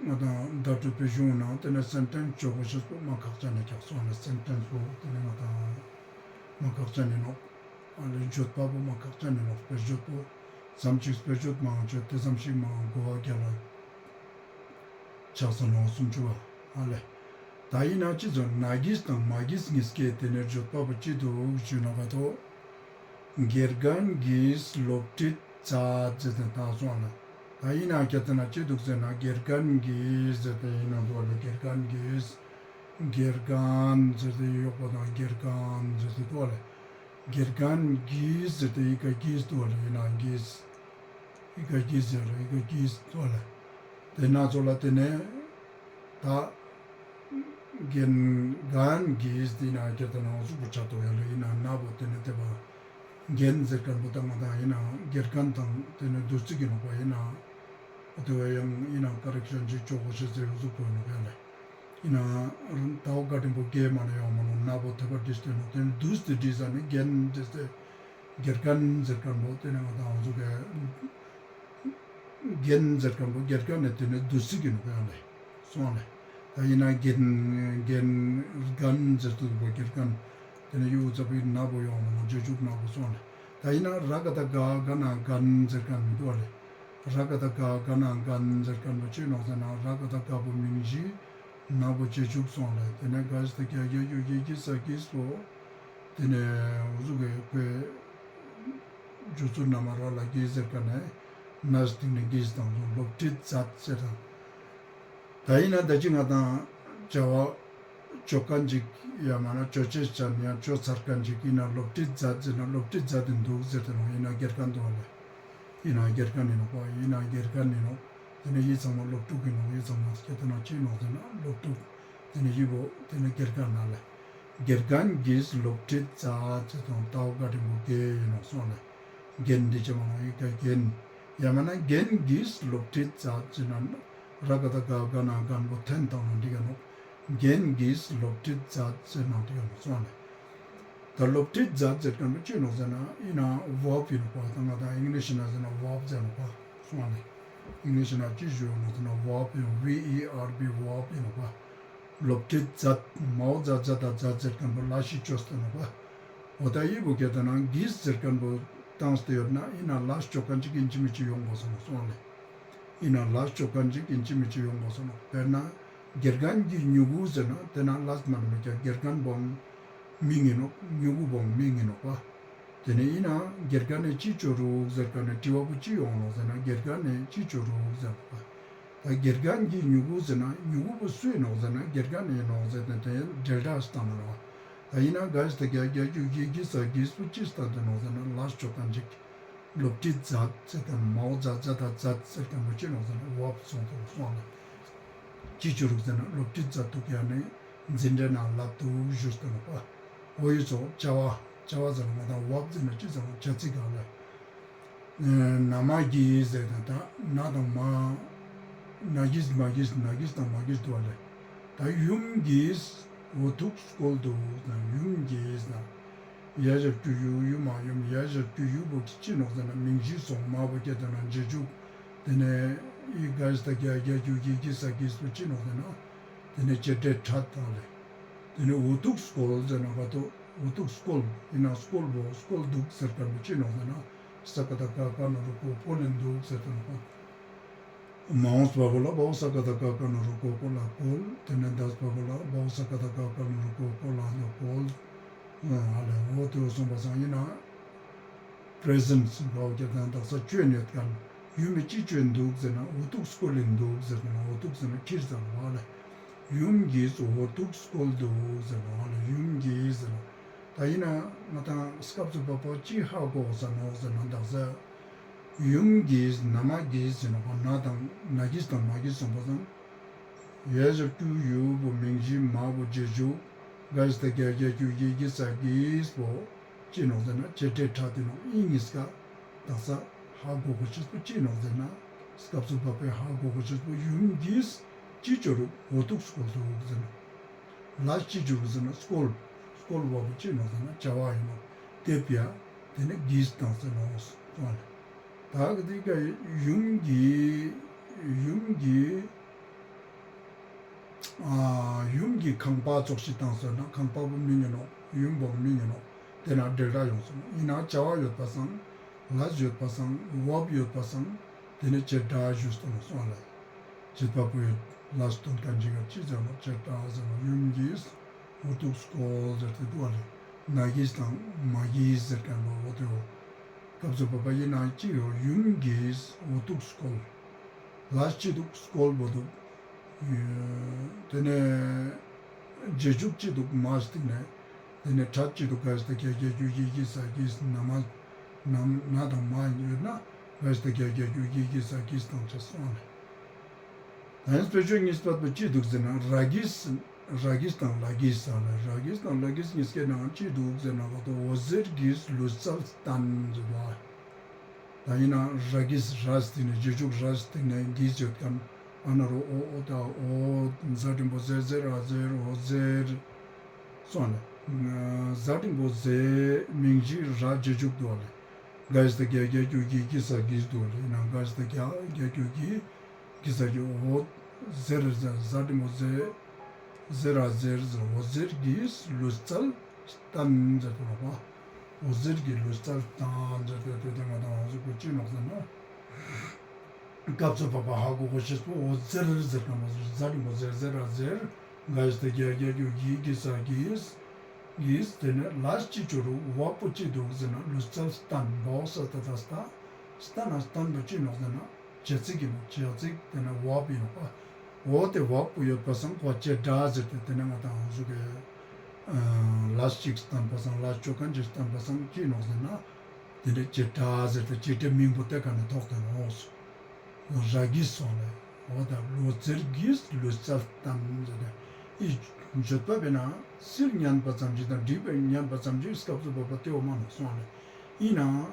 ང་དང་བརྡ་སྤྲོད་པའི་གཞུང་ནང་དེ་ནས་སེན་ཊེན་སི་ཅོ་གོ་ཤེས་པོ་མ་ཁག་ཅན་ནི་ཀྱག་སོང་ལེ། སེན་ཊེན་སི་བོ་དེ་ནས་ང་དང་མ་ཁག་ཅན་ནི་ནོག། ཨ་ལེ་བརྗོད་པ་བོ་མ་ཁག་ཅན་ནི་ནོག། དཔེར་བརྗོད་པོ་ཙམ་ཅིག་དཔེར་བརྗོད་མང་ཆེ་དེ་ཙམ་ཞིག་མང་གོ་བ་རྒྱལ་ལ་ཆགས་ས་ནོག་སུམ་ཅུ་བ། ཨ་ལེ། ད་ཡིན་ན་ཅི་ཚོ་ན་གིས་དང་མ་གིས་གཉིས་ཀའི་དེ་ནས་བརྗོད་པ་བོ་ཅི་དུག་ཞུས་ན་ག་ཏོ། དགེ་རྒན་གྱིས་སློབ་ཁྲིད་མཛད་ཟེར་ཏེ་ད་སོང་ལེ། ད་ཡིན་ན་ཁྱེར་ཏེ་ན་ཅི་དུག་ཟེར་ན་དགེ་རྒན་གྱིས་ཟེར་ཏེ་ཡིན་ན་དུག་ལེ། དགེ་རྒན་གྱིས། དགེ་རྒན་ཟེར་ཏེ་ཡོག་པོ་དང་དགེ་རྒན་ཟེར་ཏེ་དུག་ལེ། དགེ་རྒན་གྱིས་ཟེར་ཏེ་ཡི་གེ་གྱིས་དུག་ལེ། ཡིན་ན་གྱིས། ཡི་གེ་གྱིས་ཟེར་ཡི་གེ་གྱིས་དུག་ལེ། དེ་ན་ཚོ་ལ་དེ་ནས་ ད་རྒན་རྒན་གྱིས་དེ་ན་ཁྱེད་ད་ན་འོ་ཟུག་པོ་ཆ་ཏོ་ཡ་ལེ། ཨིན་ན་ན་བོ་དེ་ནེ་དེ་བ་རྒན་ཟེར་ཁན་བོ་ད་ང་དང་ཨིན་ན་དགེ་རྒན་དང་དེ་ནེ་བསྡུ་ཚིག་ཨིན་ནོག་པ། ཨིན་ན་འོ་དེ་བ་ཡང་ཨིན་ན་ཀ་རེག་ཤན་ཅིག་ཅོ་གོས་ཤེས་ཟེར་འོ་ཟུག་པོ་ཨིན་ནོག་ཡ་ལེ། ཨིན་ན་ད་འོ་ག་དེ་བོ་གེ་མ་ན་ཡོང་མ་ནོག། ན་བོ་དེ་བ་བསྡུས་ཏེ་ནོག། དེ་ནེ་བསྡུས་ཏེ་བྲིས་ས་ནི་རྒན་ཟེར་ཏེ་དགེ་རྒན་ཟེར་ཁན་བོ་དེ་ནེ་ང་དང་འོ་ཟུག་གི་རྒན་ཟེར་ཁན་བོ་དགེ་རྒན་ནི་དེ་ནེ་བསྡུ་ཚིག་ཨིན་ནོག་ཡ་ལེ། སོང་ལེ། ད་ཨིན་ན་རྒན་རྒན་རྒན་ཟེར་དུས་བོ་དགེ་རྒན། དེ་ནེ་ཡུ་ཙ་པིག་ན་བོ་ཡོང་མ་ནོག། རྗེས་འཇུག་ན་བོ། སོང་ལེ། ད་ཨིན་ན་ར་ག་བཏགས་རྒ་ག་ན་རྒན་ཟེར་ཁན་མི་འདུག་པ་ལེ། ར་ག་བཏགས་རྒ་ག་ན་རྒན་ཟེར་ཁན་བོ་ཅི་ནོག་ཟེར་ན་ར་ག་བཏགས་རྒ་བོ་མིང་གཞི། ན་བོ་རྗེས་འཇུག། སོང་ལེ། དེ་ནེ་ག་ཞིག་ད་ག་ག་གུ་གི་གུ་ས་གི་སུ། དེ་ནེ་འོ་ཟུག་གི་ཁོའི་སྦྱོར་ཚུལ་ན་མ་ར་ལ་གི་ཟེར་ཁན་ནི་ན་སྟིང་ནེ་གི་དང་སློབ་ཁྲིད་མཛད་ཟེར་དང་། ད་ཨིན་ན་ད་ཅི་ང་དང་བྱ་བ་ཅོ་ཁན་ཅིག་ཡ་མ་ན་ཅོ་ཅེས་ཅན་ཡང་ཅོ་ཚར་ཁན་ཅིག་ཨིན་ན་སློབ་ཁྲིད་མཛད་ཟེར་ན་སློབ་ཁྲིད་མཛད་དེ་འདུག་ཟེར་ཏེ་ནོག། ཨིན་ན་དགེ་རྒན་འདུག་པ་ལེ། ཨིན་ན་དགེ་རྒན་ཨིན་ནོག་པ། ཨིན་ན་དགེ་རྒན་ཨིན་ནོག། དེ་ནེ་ཡི་ཚང་མ་སློབ་ཕྲུག་ཨིན་ནོག། ཡི་ཚང་མ་ཁྱེད་དེ་ན་ཅི་ནོག་ཟེར་ན་སློབ་ཕྲུག། དེ་ནེ་ཡི་བོ་དེ་ནེ་དགེ་རྒན་ན་ལེ། དགེ་རྒན་གྱིས་སློབ་ཁྲིད་མཛད་ཟེར་དང་ད་འོ་ག་དེ་བོ་གེ་ཨིན་ནོག། སོང་ལེ། རྒན་འདི་ཅི་མ་ནོག་ཡི་གེ་རྒན། ཡ་མ་ན་རྒན་གྱིས་སློབ་ཁྲིད་མཛད་ཟེར་ན་ར་ག་བཏགས་རྒ་ག་ན་རྒན་བོ་འཐེན་བཏང་ན་འགྲིག་ག་ནོག། རྒན་གྱིས་སློབ་ཁྲིད་མཛད་ཟེར་ན་འགྲིག་ག་ནོག། སོང་ལེ། ད་སློབ་ཁྲིད་མཛད་ཟེར་ཁན་བོ་ཅི་ནོག་ཟེར་ན་ཨིན་ན་ཝརབ་ཨིན་ནོག་པ། ད་ང་དང་ཨིང་ལིཤ་ན་ཟེར་ན་ཝརབ་ཟེར་ནོག་པ། སོང་ལེ། ཨིང་ལིཤ་ན་ཅི་ཞུ་ནོག་ཟེར་ན་ཝརབ་ཨིན། ཝི་ཨི་ཨར་བི་ཝརབ་ཨིན་ནོག་པ། སློབ་ཁྲིད་མཛད། མའོ་མཛད་མཛད་ད་མཛད་ཟེར་ཁན་བོ་ལས་ཤིག་ཅོས་ཏེ་ནོག་པ། འོ་ད་ཡི་བོ་གེ་ད་ན་གྱིས་ཟེར་ཁན་བོ་བཏང་སྟེ་ཡོད་ན་ཨིན་ན་ལས་ཅོ་ཁན་ཅིག་ཨིན་ཅི་མིན་ཅི་ཡོང་གོས་སོང་ནོག། སོང་ལེ། ཨིན་ན་ལས་ཅོ་ཁན་ཅིག་ཨིན་ཅི་མིན་ཅི་ཡོང་གོས་སོང་ནོག། དཔེར་ན་དགེ་རྒན་གྱི་མྱུ་གུ་ཟེར་ན་དེ་ན་ལས་མ་ན་མི་ཀྱ་དགེ་རྒན་བོའང་མིང་ཨིན་ནོག། མྱུ་གུ་བོའང་མིང་ཨིན་ནོག་པ། དེ་ནེ་ཨིན་ན་དགེ་རྒན་ནི་ཅི་ཅོ་རུག་ཟེར་ཁན་ནི་དྲི་བ་བོ་ཅི་ཡོང་ནོག་ཟེར་ན་དགེ་རྒན་ནི་ཅི་ཅོ་རུག་ཟེར་ནོག་པ། ད་དགེ་རྒན་གྱི་མྱུ་གུ་ཟེར་ན་མྱུ་གུ་བོ་སུའི་ནོག་ཟེར་ན་དགེ་རྒན་ནི་ནོག་ཟེར་ཏེ་དེ་འབྲེལ་སྒྲ་སྟན་ན་ནོག། ད་ཨིན་ན་ག་ཞིག་ད་ག་ག་གུ་གི་གུ་ས་གི་སུ་ཅི་སྟན་ཏེ་ནོག་ཟེར་ན་ལས་ཅོ་ཁན་ཅིག། སློབ་ཁྲིད་མཛད་ཟེར་ཏེ་མའོ་མཛད་མཛད་ད་མཛད་ཟེར་ཏེ་མོ་ཅི་ནོག་ཟེར་ན་ཝརབ་སོང་སྟེ་སོང་ལེ། ཅི་ཅོ་རུག་ཟེར་ན་སློབ་ཁྲིད་མཛད་དུག་ཡ་ནི་འཛིན་གྲྭའི་ནང་ལབ་དུག་ཞུས་ཏེ་ནོག་པ། འོ་ཡི་ཚོ་བྱ་བ་བྱ་བ་ཟེར་ན་ང་དང་ཝརབ་ཟེར་ན་ཅི་ཟེར་ན་བྱ་ཚིག་ག་ལེ། ན་མ་གིས་ཟེར་ན་ད་ན་དང་མ། ན་གིས་མ་གིས་ན་གིས་དང་མ་གིས་འདུག་པ་ལེ། ད་ཡུམ་གྱིས་འོ་ཐུག་སྐོལ་དུག་ཟེར་ན་ཡུམ་གྱིས་ན། ཡ་ཞབས་ཀྱུ་ཡུ་ཡུ་མ་ཡུམ། ཡ་ཞབས་ཀྱུ་ཡུ་བོ་ཅི་ནོག་ཟེར་ན་མིང་གཞི་སོང་། མ་བོ་སྐྱེ་དོན་ན་རྗེས་འཇུག། དེ་ནེ་ཡི་ག་ཞིག་ད་ག་ག་གུ་གི་གུ་ས་གི་སུ་ཅི་ནོག་ཟེར་ན་དེ་ནེ་བྱེད་སྒྲའི་ཕྲད་དང་ལེ། དེ་ནེ་འོ་ཐུག་སྐོལ་ཟེར་ན་ག་ཏོ་འོ་ཐུག་སྐོལ་ཨིན་ན་སྐོལ་བོ་སྐོལ་དུག་ཟེར་ཁན་བོ་ཅི་ནོག་ཟེར་ན་ས་ཀ་བཏགས་སྐ་སྐ་ན་རོ་སྐོ་སྐོལ་ཨིན་དུག་ཟེར་ཏེ་ནོག་པ། མ་འོངས་པ་བོ་ལ་བའོ་ས་ཀ་བཏགས་སྐ་སྐ་ན་རོ་སྐོ་སྐོ་ལ་སྐོལ། དེ་ནེ་འདས་པ་བོ་ལ་བའོ་ས་ཀ་བཏགས་སྐ་སྐ་ན་རོ་སྐོ་སྐོ་ལ་ནོ་སྐོལ། ཨ་ལེ་འོ་དེ་བོ་སོང་པ་སང་ཨིན་ན་པྲེ་ཟེནཊ་བའོ་སྐྱེ་དོན་དག་ས་ཅོ་ཨིན་ཡོད་ཁན། ཡུམ་མི་ཅི་ཅོ་ཨིན་དུག་ཟེར་ན་འོ་ཐུག་སྐོལ་ཨིན་དུག་ཟེར་ན་འོ་ཐུག་ཟེར་ན་ཁྱེར་ཟེར་ན་ཨ་ལེ། ཡུམ་གྱིས་འོ་ཐུག་སྐོལ་དུག་ཟེར་ན་ཨ་ལེ་ཡུམ་གྱིས་ཟེར་ན། ད་ཨིན་ན་ང་དང་སྐབས་སུ་བབ་པ་ཅི་ཧ་གོ་ས་ནོག་ཟེར་ན་དག་ས་ཡུམ་གྱིས་ན་མ་གྱིས་ཟེར་ན་ན་དང་ན་གྱིས་དང་མ་གྱིས་སོང་པ་སང་ཡ་ཞབས་ཀྱུ་ཡུ་བོ་མིང་གཞི་མ་བོ་རྗེས་འཇུག་ག་ཞིག་ད་ག་ག་གུ་གི་གུ་ས་གི་སུ་བོ་ཅི་ནོག་ཟེར་ན་བྱེད་སྒྲའི་ཕྲད་དེ་ནོག། ཨིན་ཉིས་ཀ་དག་ས་ཧ་གོ་གོ་ཤེས་པོ་ཅི་ནོག་ཟེར་ན་སྐབས་སུ་བབ་པའི་ཧ་གོ་གོ་ཤེས་པོ་ཡུམ་གྱིས་ཅི་ཅོ་རུག་འོ་ཐུག་སྐོལ་དུག་ཟེར་ན། ལས་ཅི་ཅོ་རུག་ཟེར་ན་སྐོལ། སྐོལ་བ་བོ་ཅི་ནོག་ཟེར་ན་བྱ་བ་ཨིན་ནོག། དེ་བོ་ཡ་དེ་ནེ་གྱིས་དང་ཟེར་ནོག་སོང་ལེ། ད་གི་དེ་ག་ཡུམ་གྱི་ཡུམ་གྱི་ཨ་ཡུམ་གྱི་ཁང་པ་ཙོགས་ཤིག་དང་ཟེར་ན་ཁང་པ་བོ་མིང་ཨིན་ནོག། ཡུམ་བོ་མིང་ཨིན་ནོག། དེ་ན་འབྲེལ་སྒྲ་ཡོང་སོང་ཨིན་ན་བྱ་བ་ཡོད་པ་སང་ལས་ཡོད་པ་སང་ཝརབ་ཡོད་པ་སང་དེ་ནེ་བྱེད་སྒྲ་ཞུས་ཏེ་ནོག་སོང་ལེ། བྱེད་པ་པོའི་ལས་སྟོན་ཁན་ཅིག་ག་ཅི་ཟེར་ནོག་བྱེད་སྒྲ་ཟེར་ནོག། ཡུམ་གྱིས་འོ་ཐུག་སྐོལ་ཟེར་ཏེ་དུག་པ་ལེ། ན་གྱིས་དང་མ་གྱིས་ཟེར་ཁན་བོ་འོ་དེ་བོ་སྐབས་སུ་བབ་པ་ཨིན་ན་ཅི་ཡོང་ཡུམ་གྱིས་འོ་ཐུག་སྐོལ། ལས་ཅི་དུག་སྐོལ་བོ་དུག། དེ་ནེ་རྗེས་འཇུག་ཅི་དུག་མ་སྟིང་ནེ། དེ་ནེ་ཕྲད་ཅི་དུག་ག་ཞིག་ད་ག་ག་གུ་གི་གུ་ས་གི་སུ་ན་མ་ན་དང་མ་ཡོད་ན་ག་ཞིག་ད་ག་ག་གུ་གི་གུ་ས་གི་སུ་དང་ཆ་སོང་ལེ། ད་ཡང་དཔེ་བརྗོད་གཉིས་པ་པོ་ཅི་འདུག་ཟེར་ན་ར་གིས། ར་གིས་དང་ལ་གིས་ཟེར་ལེ། ར་གིས་དང་ལ་གིས་གཉིས་ཀའི་ནང་ཅི་འདུག་ཟེར་ན་ག་ཏོ་འོད་ཟེར་གྱིས་ལུས་རྩལ་བསྟན་ཟེར་བ། ད་ཡིན་ན་ར་གིས་ར་སྟིང་ནེ་རྗེས་འཇུག་ར་སྟིང་ནེ་འདི་ཟེར་ཁན་ཨ་ན་རོ་འོ་འོ་ད་འོ་ཛ་འགྲེང་བུ་ཟེར་ཟེར་ར་ཟེར་འོད་ཟེར་སོང་ལེ། ཛ་འགྲེང་བུ་ཟེར་མིང་གཞི་ར་རྗེས་འཇུག་འདུག་ལེ། ག་ཡ་ཏ་གྱ་གྱ་གྱུ་གྱི་གི་ས་གིས་འདུག་ལེ། ཡིན་ན་ག་ཡ་ཏ་གྱ་གྱ་གྱུ་གི་གི་ས་གི་འོད་ཟེར་ཟེར་ཛ་འགྲེང་བུ་ཟེར་ཟེར་ར་ཟེར་ཟེར་འོད་ཟེར་གྱིས་ལུས་རྩལ་བསྟན་ཟེར་དུག་ལེ། འོད་ཟེར་གྱིས་ལུས་རྩལ་བསྟན་ཟེར་ཏེ་ཏེ་ང་དང་འོ་ཟུག་པོ་ཅི་ནོག་ཟེར་ན། སྐབས་སུ་བབ་པ་ཧ་གོ་གོ་ཤེས་པོ་འོད་ཟེར་ཟེར་ཁན་བོ་ཟེར་ཟ་རི་མོ་ཟེར་ཟེར་ར་ཟེར། ག་ཡ་ཏ་གྱ་གྱ་གྱུ་གྱི་གི་ས་གིས། གིས་ཏེ་ནེ་ལ་ཅི་ཅོ་རུ་བ་པོ་ཅི་འདུག་ཟེར་ན་ལུས་རྩལ་བསྟན་བ་འོ་ས་ཏ་ཏ་སྟ། སྟན་ན་སྟན་པོ་ཅི་ནོག་ཟེར་ན་བྱེད་ཚིག་ཨིན་ནོག། བྱེད་ཚིག་ཏེ་ནེ་བ་པོ་ཨིན་ནོག་པ། འོ་ཏེ་བ་པོ་ཡོད་པ་སང་ཁོ་བྱེད་སྒྲ་ཟེར་ཏེ་ཏེ་ནེ་ང་དང་འོ་ཟུག་གི་ལ་ཅིག་སྟན་པ་སང་ལ་ཅོ་ཁན་ཅིག་སྟན་པ་སང་ཅི་ནོག་ཟེར་ན། ཏེ་ནེ་བྱེད་སྒྲ་ཟེར་ཏེ་བྱེད་སྒྲའི་མིང་པོ་ཏེ་ཀ་ནེ་ཐོགས་ཏེ་ནོག། ར་གིས་སོང་ལེ། འོ་ད་འོད་ཟེར་གྱིས་ལུས་རྩལ་བསྟན་ཟེར་ཏེ། འི་བརྗོད་པ་བེ་ན་སིལ་ཉན་པ་ཙམ་ཞིག་དང་འགྲིག་པ་ཉན་པ་ཙམ་ཞིག་སྐབས་སུ་བབ་པ་ཏེ་བོ་མ་ནོག་སོང་ལེ། ཨིན་ན།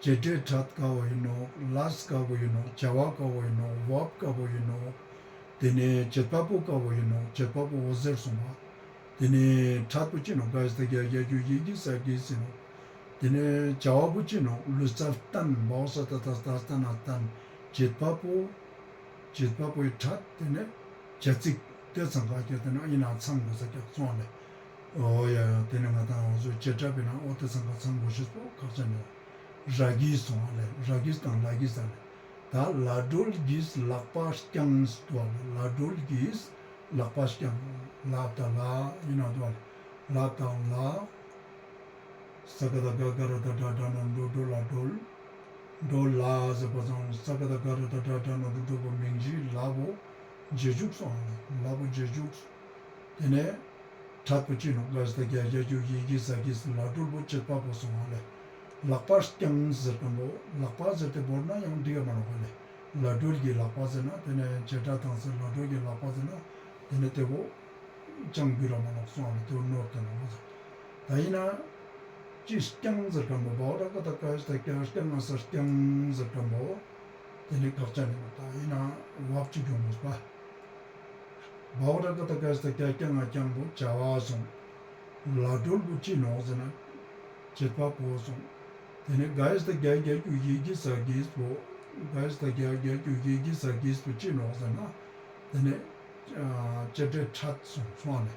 བྱེད་སྒྲའི་ཕྲད་ཀ་བོ་ཨིན་ནོག། ལས་ཀ་བོ་ཨིན་ནོག། བྱ་བ་ཀ་བོ་ཨིན་ནོག། བབ་ཀ་བོ་ཨིན་ནོག། ཏེ་ནེ་བྱེད་པ་པོ་ཀ་བོ་ཨིན་ནོག། བྱེད་པ་པོ་འོད་ཟེར་སོང་བ། ཏེ་ནེ་ཕྲད་པོ་ཅི་ནོག། ག་ཡ་ཏ་གྱ་གྱ་གྱུ་གྱི་གི་ས་གིས་ཨིན་ནོག། ཏེ་ནེ་བྱ་བ་པོ་ཅི་ནོག། ལུས་རྩལ་བསྟན་བ་འོ་ས་ཏ་ཏ་སྟ་སྟན་ན་བསྟན། བྱེད་པ་པོ། བྱེད་པ་པོའི་ཕྲད་ཏེ་ནེ་བྱེད་ཚིག་ཏེ་ཚང་ཀ་ཁྱེར་ཏེ་ན་ཨིན་ན་ཚང་དགོས་ས་ཀྱག་སོང་ལེ། འོ་ཡ་ཡ་ཏེ་ནེ་ང་དང་འོ་ཟུག་བྱེད་སྒྲ་བེ་ན་འོ་ཏེ་ཚང་ཀ་ཚང་དགོས་ཤེས་པོ་ཁག་ཅན་ནོག། ར་གིས་སོང་ལེ། ར་གིས་དང་ལ་གིས་ཟེར་ལེ། ད་ལ་སྒྲོལ་གྱིས་ལག་པ་བརྐྱངས་འདུག་ལེ། ལ་སྒྲོལ་གྱིས་ལག་པ་བརྐྱངས། ལ་དང་ལ་ཨིན་ན་འདུག་ལེ། ལ་དང་ལ། ས་ཀ་ད་ག་ག་ར་ད་དྲ་དྲ་ན་སྒྲོ་སྒྲོ་ལ་སྒྲོལ། སྒྲོ་ལ་ཟེར་བ་སང་ས་ཀ་ད་ག་ར་ད་དྲ་དྲ་ན་སྒྲོ་སྒྲོ་བོ་མིང་གཞི་ལ་བོ་རྗེས་འཇུག་སོང་ལེ། ལ་བོ་རྗེས་འཇུག། ཏེ་ནེ་ཕྲད་པོ་ཅི་ནོག། ག་ཡ་ཏ་གྱ་གྱ་གྱུ་གྱི་གི་ས་གིས་ལ་སྒྲོལ་བོ་བྱེད་པ་པོ་སོང་ལེ། ལག་པ་བརྐྱངས་ཟེར་ཁན་བོ་ལག་པ་ཟེར་ཏེ་བོར་ན་ཡང་འགྲིག་ག་མ་ནོག་ལེ། ལ་སྒྲོལ་གྱི་ལག་པ་ཟེར་ན་ཏེ་ནེ་བྱེད་སྒྲ་དང་ཟེར་ལ་སྒྲོལ་གྱི་ལག་པ་ཟེར་ན་ཏེ་ནེ་ཏེ་བོ་ཅང་འགྱུར་ར་མ་ནོག་སོང་ལེ། ཏེ་བོ་ནོར་ཏེ་ནོག་ཟེར། ད་ཨིན་ན་ཅི་བརྐྱངས་ཟེར་ཁན་བོ་བ་འོ་ད་ག་ཏ་ག་ཡ་ཏ་གྱ་བརྐྱངས་ང་ས་བརྐྱངས་ཟེར་ཁན་བོ་ཏེ་ནེ་ཁག་ཅན་ཨིན་ནོག། ད་ཨིན་ན་བབ་ཅིག་ཡོང་དགོས་པ། བ་འོ་ད་ག་ཏ་ག་ཡ་ཏ་གྱ་བརྐྱངས་ང་བརྐྱངས་བོ་བྱ་བ་སོང་། ལ་སྒྲོལ་བོ་ཅི་ནོག་ཟེར་ན་བྱེད་པ་པོ་སོང་། ཏེ་ནེ་ག་ཡ་ཏ་གྱ་གྱ་གྱུ་གྱི་གི་ས་གིས་བོ། ག་ཡ་ཏ་གྱ་གྱ་གྱུ་གྱི་གི་ས་གིས་བོ་ཅི་ནོག་ཟེར་ན། ཏེ་ནེ་ཨ་བྱེད་སྒྲའི་ཕྲད་སོང་སོང་ལེ།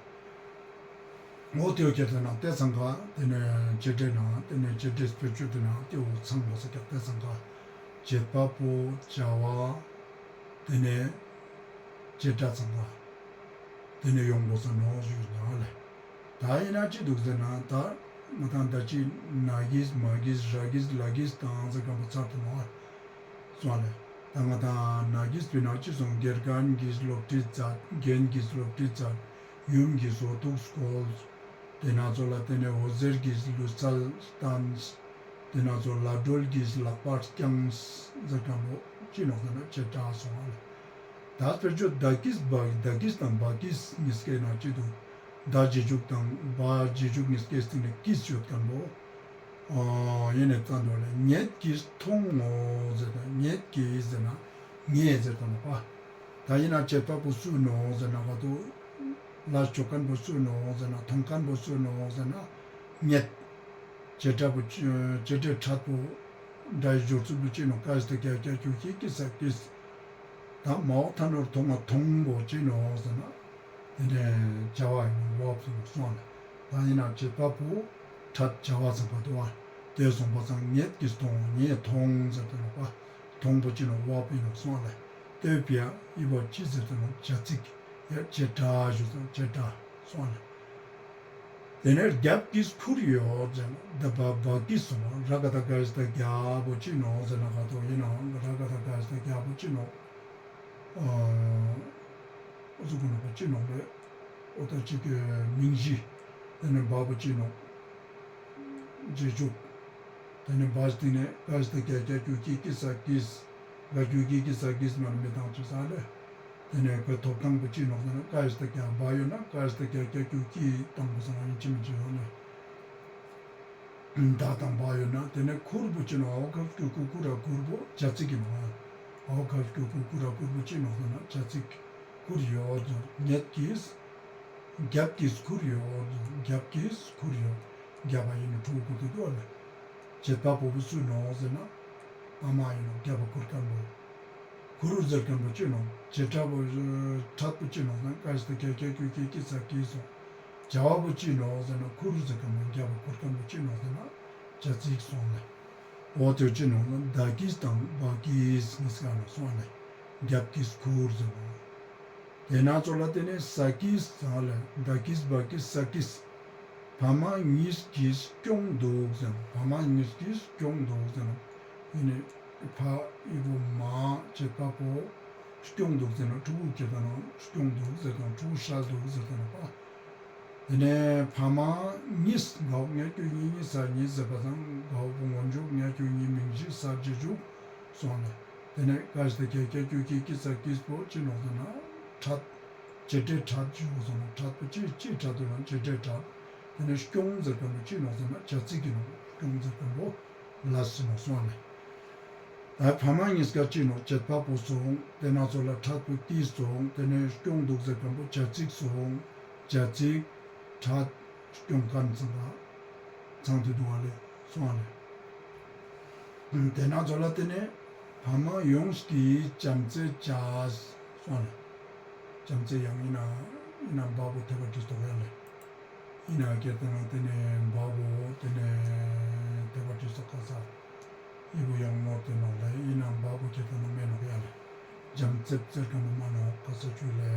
འོ་ཏེ་བོ་ཁྱེར་ཏེ་ན་ཏེ་ཚང་ཀ་ཏེ་ནེ་བྱེད་སྒྲའི་ནང་ཏེ་ནེ་བྱེད་སྒྲའི་དཔེར་བརྗོད་ཏེ་ན་ཏེ་བོ་ཚང་དགོས་ས་ཀྱག། ཏེ་ཚང་ཀ་བྱེད་པ་པོ་བྱ་བ་ཏེ་ནེ་བྱེད་སྒྲ་ཚང་ཀ་ཏེ་ནེ་ཡོང་དགོས་ས་ནོག་ཞུས་ན་ལེ། ད་ཨིན་ན་ཅི་འདུག་ཟེར་ན་ད་ང་དང་ད་ཅི་ན་གིས་མ་གིས་ར་གིས་ལ་གིས་དང་ཟེར་ཁན་བོ་ཚར་ཏེ་ནོག་སོང་ལེ། ད་ང་དང་ན་གིས་བེ་ན་ཅི་སོང་། དགེ་རྒན་གྱིས་སློབ་ཁྲིད་མཛད། རྒན་གྱིས་སློབ་ཁྲིད་མཛད། ཡུམ་གྱིས་འོ་ཐུག་སྐོལ། ཏེ་ནེ་ཚོ་ལ་ཏེ་ནེ་འོད་ཟེར་གྱིས་ལུས་རྩལ་བསྟན། ཏེ་ནེ་ཚོ་ལ་སྒྲོལ་གྱིས་ལག་པ་བརྐྱངས་ཟེར་ཁན་བོ་ཅི་ནོག་ཟེར་ན་བྱེད་སྒྲ་སོང་ལེ། ད་དཔེར་བརྗོད་ད་གིས་བ་ད་གིས་དང་བ་གིས་གཉིས་ཀའི་ནང་ཅི་འདུག། ད་རྗེས་འཇུག་དང་བ་རྗེས་འཇུག་གཉིས་ཀའི་སྟེང་ནེ་གིས་ཡོད་ཁན་བོ། ཨ་ཡིན་ནེ་ཙམ་དུ་ལེ། ཉིད་ཀྱིས་མཐོང་ངོ་ཟེར་ན་ཉིད་ཀྱིས་ཟེར་ན་ངས་ཟེར་ཏེ་ནོག་པ། ད་ཨིན་ན་བྱེད་པ་པོ་སུ་ནོག་ཟེར་ན་ག་ཏོ་ལ་ཅོ་ཁན་བོ་སུ་ནོག་ཟེར་ན་མཐོང་ཁན་བོ་སུ་ནོག་ཟེར་ན་ཉིད། བྱེད་སྒྲ་བོ་ཅི་བྱེད་སྒྲའི་ཕྲད་པོ་སྒྲའི་སྦྱོར་ཚུལ་བོ་ཅི་ནོག། ག་ཡ་ཏ་གྱ་གྱ་གྱུ་གྱི་གི་ས་གིས། ད་མ་འོ་ཐ་ནོར་མཐོང་ང་མཐོང་བོ་ཅི་ནོག་ཟེར་ན། ཏེ་ནེ་བྱ་བ་ཨིན་ནོག་བ་སོང་སོང་ལེ། ད་ཨིན་ན་བྱེད་པ་པོ་ཕྲད་བྱ་བ་ཚང་ཀ་འདུག་པ། ཏེ་སོང་པ་སང་ཉིད་ཀྱིས་མཐོང་ངོ་ངས་མཐོང་ཟེར་ཏེ་ནོག་པ། མཐོང་བོ་ཅི་ནོག་བ་ཨིན་ནོག་སོང་ལེ། ཏེ་བོ་ཕི་ཡ་འི་བོ་ཅི་ཟེར་ཏེ་ནོག་བྱ་ཚིག་ཡ་བྱེད་སྒྲ་ཞུ་སོང་བྱེད་སྒྲ་སོང་ལེ། ཏེ་ནེ་རྒྱབ་ཀྱིས་ཁུར་ཡོད་ཟེར་ན་ད་བ་བ་གིས་སོང་ར་ག་ཏ་ག་ཡ་ཏ་གྱ་བོ་ཅི་ནོག་ཟེར་ན་ག་ཏོ་ཨིན་ན་ར་ག་ཏ་ག་ཡ་ཏ་གྱ་བོ་ཅི་ནོག། ཨ་འོ་ཟུག་གི་ནོག་པ་ཅི་ནོག་ལེ། འོ་ད་ཅིག་གི་མིང་གཞི། ཏེ་ནེ་བ་བོ་ཅི་ནོག། རྗེས་འཇུག། ཏེ་ནེ་བ་སྟིང་ནེ་ག་ཡ་ཏ་གྱ་གྱ་གྱུ་གྱི་གི་ས་གིས། ག་གྱུ་གྱི་གི་ས་གིས་མ་ནེ་མི་དང་ཅི་ས་ལེ། དེ་ནས་ཁོའི་ཐོབ་ཐང་པོ་ཅི་ནོག་ཟེར་ན་ཀ་ཡ་སྟ་ཀྱ་བ་ཡོད་ན་ཀ་ཡ་སྟ་ཀྱ་ཀྱ་ཀྱུ་ཀྱི་བཏང་པོ་སང་ཡིན་ཅི་མིན་ཅི་ཡོད་ན། ད་དང་བ་ཡོད་ན་དེ་ནས་ཁུར་པོ་ཅི་ནོག་འོ་ཁ་ཀྱུ་ཀུ་ཀུ་ར་ཁུར་པོ་བྱ་ཚིག་གི་ནོག་འོ་ཁ་ཀྱུ་ཀུ་ཀུ་ར་ཁུར་པོ་ཅི་ནོག་ཟེར་ན་བྱ་ཚིག་ཁུར་ཡོད་ཟེར། ཉེད་ཀྱིས་རྒྱབ་ཀྱིས་ཁུར་ཡོད་ཟེར། རྒྱབ་ཀྱིས་ཁུར་ཡོད། རྒྱབ་པ་ཡིན་ན་ཕྲུ་གུ་དེ་དུ་བ་ལེ། བྱེད་པ་པོ་བོ་སུ་ནོག་ཟེར་ན་ཕ་མ་ཡིན་ནོག་རྒྱབ་པ་ཁུར་མཁན་པོ། ཁུ་རུ་ཟེར་མཁན་པོ་ཅི་ནོག་བྱེད་སྒྲ་པོ་ཕྲད་པོ་ཅི་ནོག་ཟེར་ན་ཀ་ཡ་སྟ་ཀྱ་ཀྱ་ཀྱུ་ཀྱི་ཀྱི་ཚ་ཀྱི་སོང་། བྱ་བ་པོ་ཅི་ནོག་ཟེར་ན་ཁུ་རུ་ཟེར་མཁན་པོ་རྒྱབ་པ་ཁུར་མཁན་པོ་ཅི་ནོག་ཟེར་ན་བྱ་ཚིག་སོང་ལེ། འོ་དེ་ཅི་ནོག་ཟེར་ན་ད་ཀྱིས་དང་བ་ཀྱིས་ཉིས་ཀ་ནོག་སོང་ལེ། རྒྱབ་ཀྱིས་ཁུར་ཟེར་ནོག་དེ་ན་ཚོ་ལ་དེ་ནས་ས་ཀྱིས་ཟེར་ལེ། ད་ཀྱིས་བ་ཀྱིས་ས་ཀྱིས། ཕ་མ་གཉིས་ཀྱིས་སྐྱོང་འདུག་ཟེར་ན། ཕ་མ་གཉིས་ཀྱིས་སྐྱོང་འདུག་ཟེར་ན། ཡིན་ནི་ཕ་ཨི་བོ་མ་བྱེད་པ་པོ་སྐྱོང་འདུག་ཟེར་ན་ཕྲུ་གུ་སྐྱེ་ད་ན་སྐྱོང་འདུག་ཟེར་དང་ཕྲུ་གུ་ཤ་འདུག་ཟེར་དང་ན་པ། དེ་ནས་ཕ་མ་གཉིས་གའོ་ཉ་ཀྱུ་ཉི་ཉི་ས་གཉིས་ཟེར་པ་དང་གའོ་བོ་ངོ་འཇུག་ཉ་ཀྱུ་ཉི་མིང་གཞི་ས་རྗེས་འཇུག་སོང་ནས། དེ་ནས་ཀ་ཡ་སྟ་ཀྱ་ཀྱ་ཀྱུ་ཀྱི་ཀྱི་ཚ་ཀྱིས་པོ་ཅི་ནོག་ཟེར་ན་ཕྲད། བྱེད་སྒྲའི་ཕྲད་ཅིག་ཡོང་སོང་ན་ཕྲད་པོ་ཅི་ཅི་ཕྲད་དུ་ན་བྱེད་སྒྲའི་ཕྲད། དེ་ནས་སྐྱོང་ཟེར་མཁན་པོ་ཅི་ནོག་ཟེར་ན་བྱ་ཚིག་གི་ནོག་སྐྱོང་ཟེར་མཁན་པོ་ལ་སི་ནོག་སོང་ལེ། ད་ཕ་མ་གཉིས་ཀ་ཅི་ནོག་བྱེད་པ་པོ་སོང་། དེ་ན་ཚོ་ལ་ཕྲད་པོ་ཀྱིས་སོང་། དེ་ནས་སྐྱོང་འདུག་ཟེར་མཁན་པོ་བྱ་ཚིག་སོང་། བྱ་ཚིག་ཕྲད་སྐྱོང་མཁན་ཚང་ལ་ཚང་དུ་འདུག་བ་ལེ་སོང་ལེ། དེ་ན་ཚོ་ལ་དེ་ནས་ཕ་མ་ཡོངས་ཀྱིས་བྱམས་བརྩེ་བྱ་སོང་ལེ། བྱམས་བརྩེ་ཡང་ཡིན་ན་ཡིན་ན་བ་བོ་ཐེ་བ་གྲིས་ཐོག་ཡ་ལེ། ཡིན་ན་སྐད་དེ་ན་དེ་ནས་བ་བོ་དེ་ནས་ཐེ་བ་གྲིས་ཐོག་ཁ་ས་ཡི་བོ་ཡང་ནོར་དེ་ནོག་ལེ། ཡིན་ན་བ་བོ་སྐད་དེ་ན་མེ་ནོག་ཡ་ལེ། བྱམས་བརྩེ་བརྩེ་ག་མོ་མ་ནོག་ཁ་ས་ཆུ་ལེ།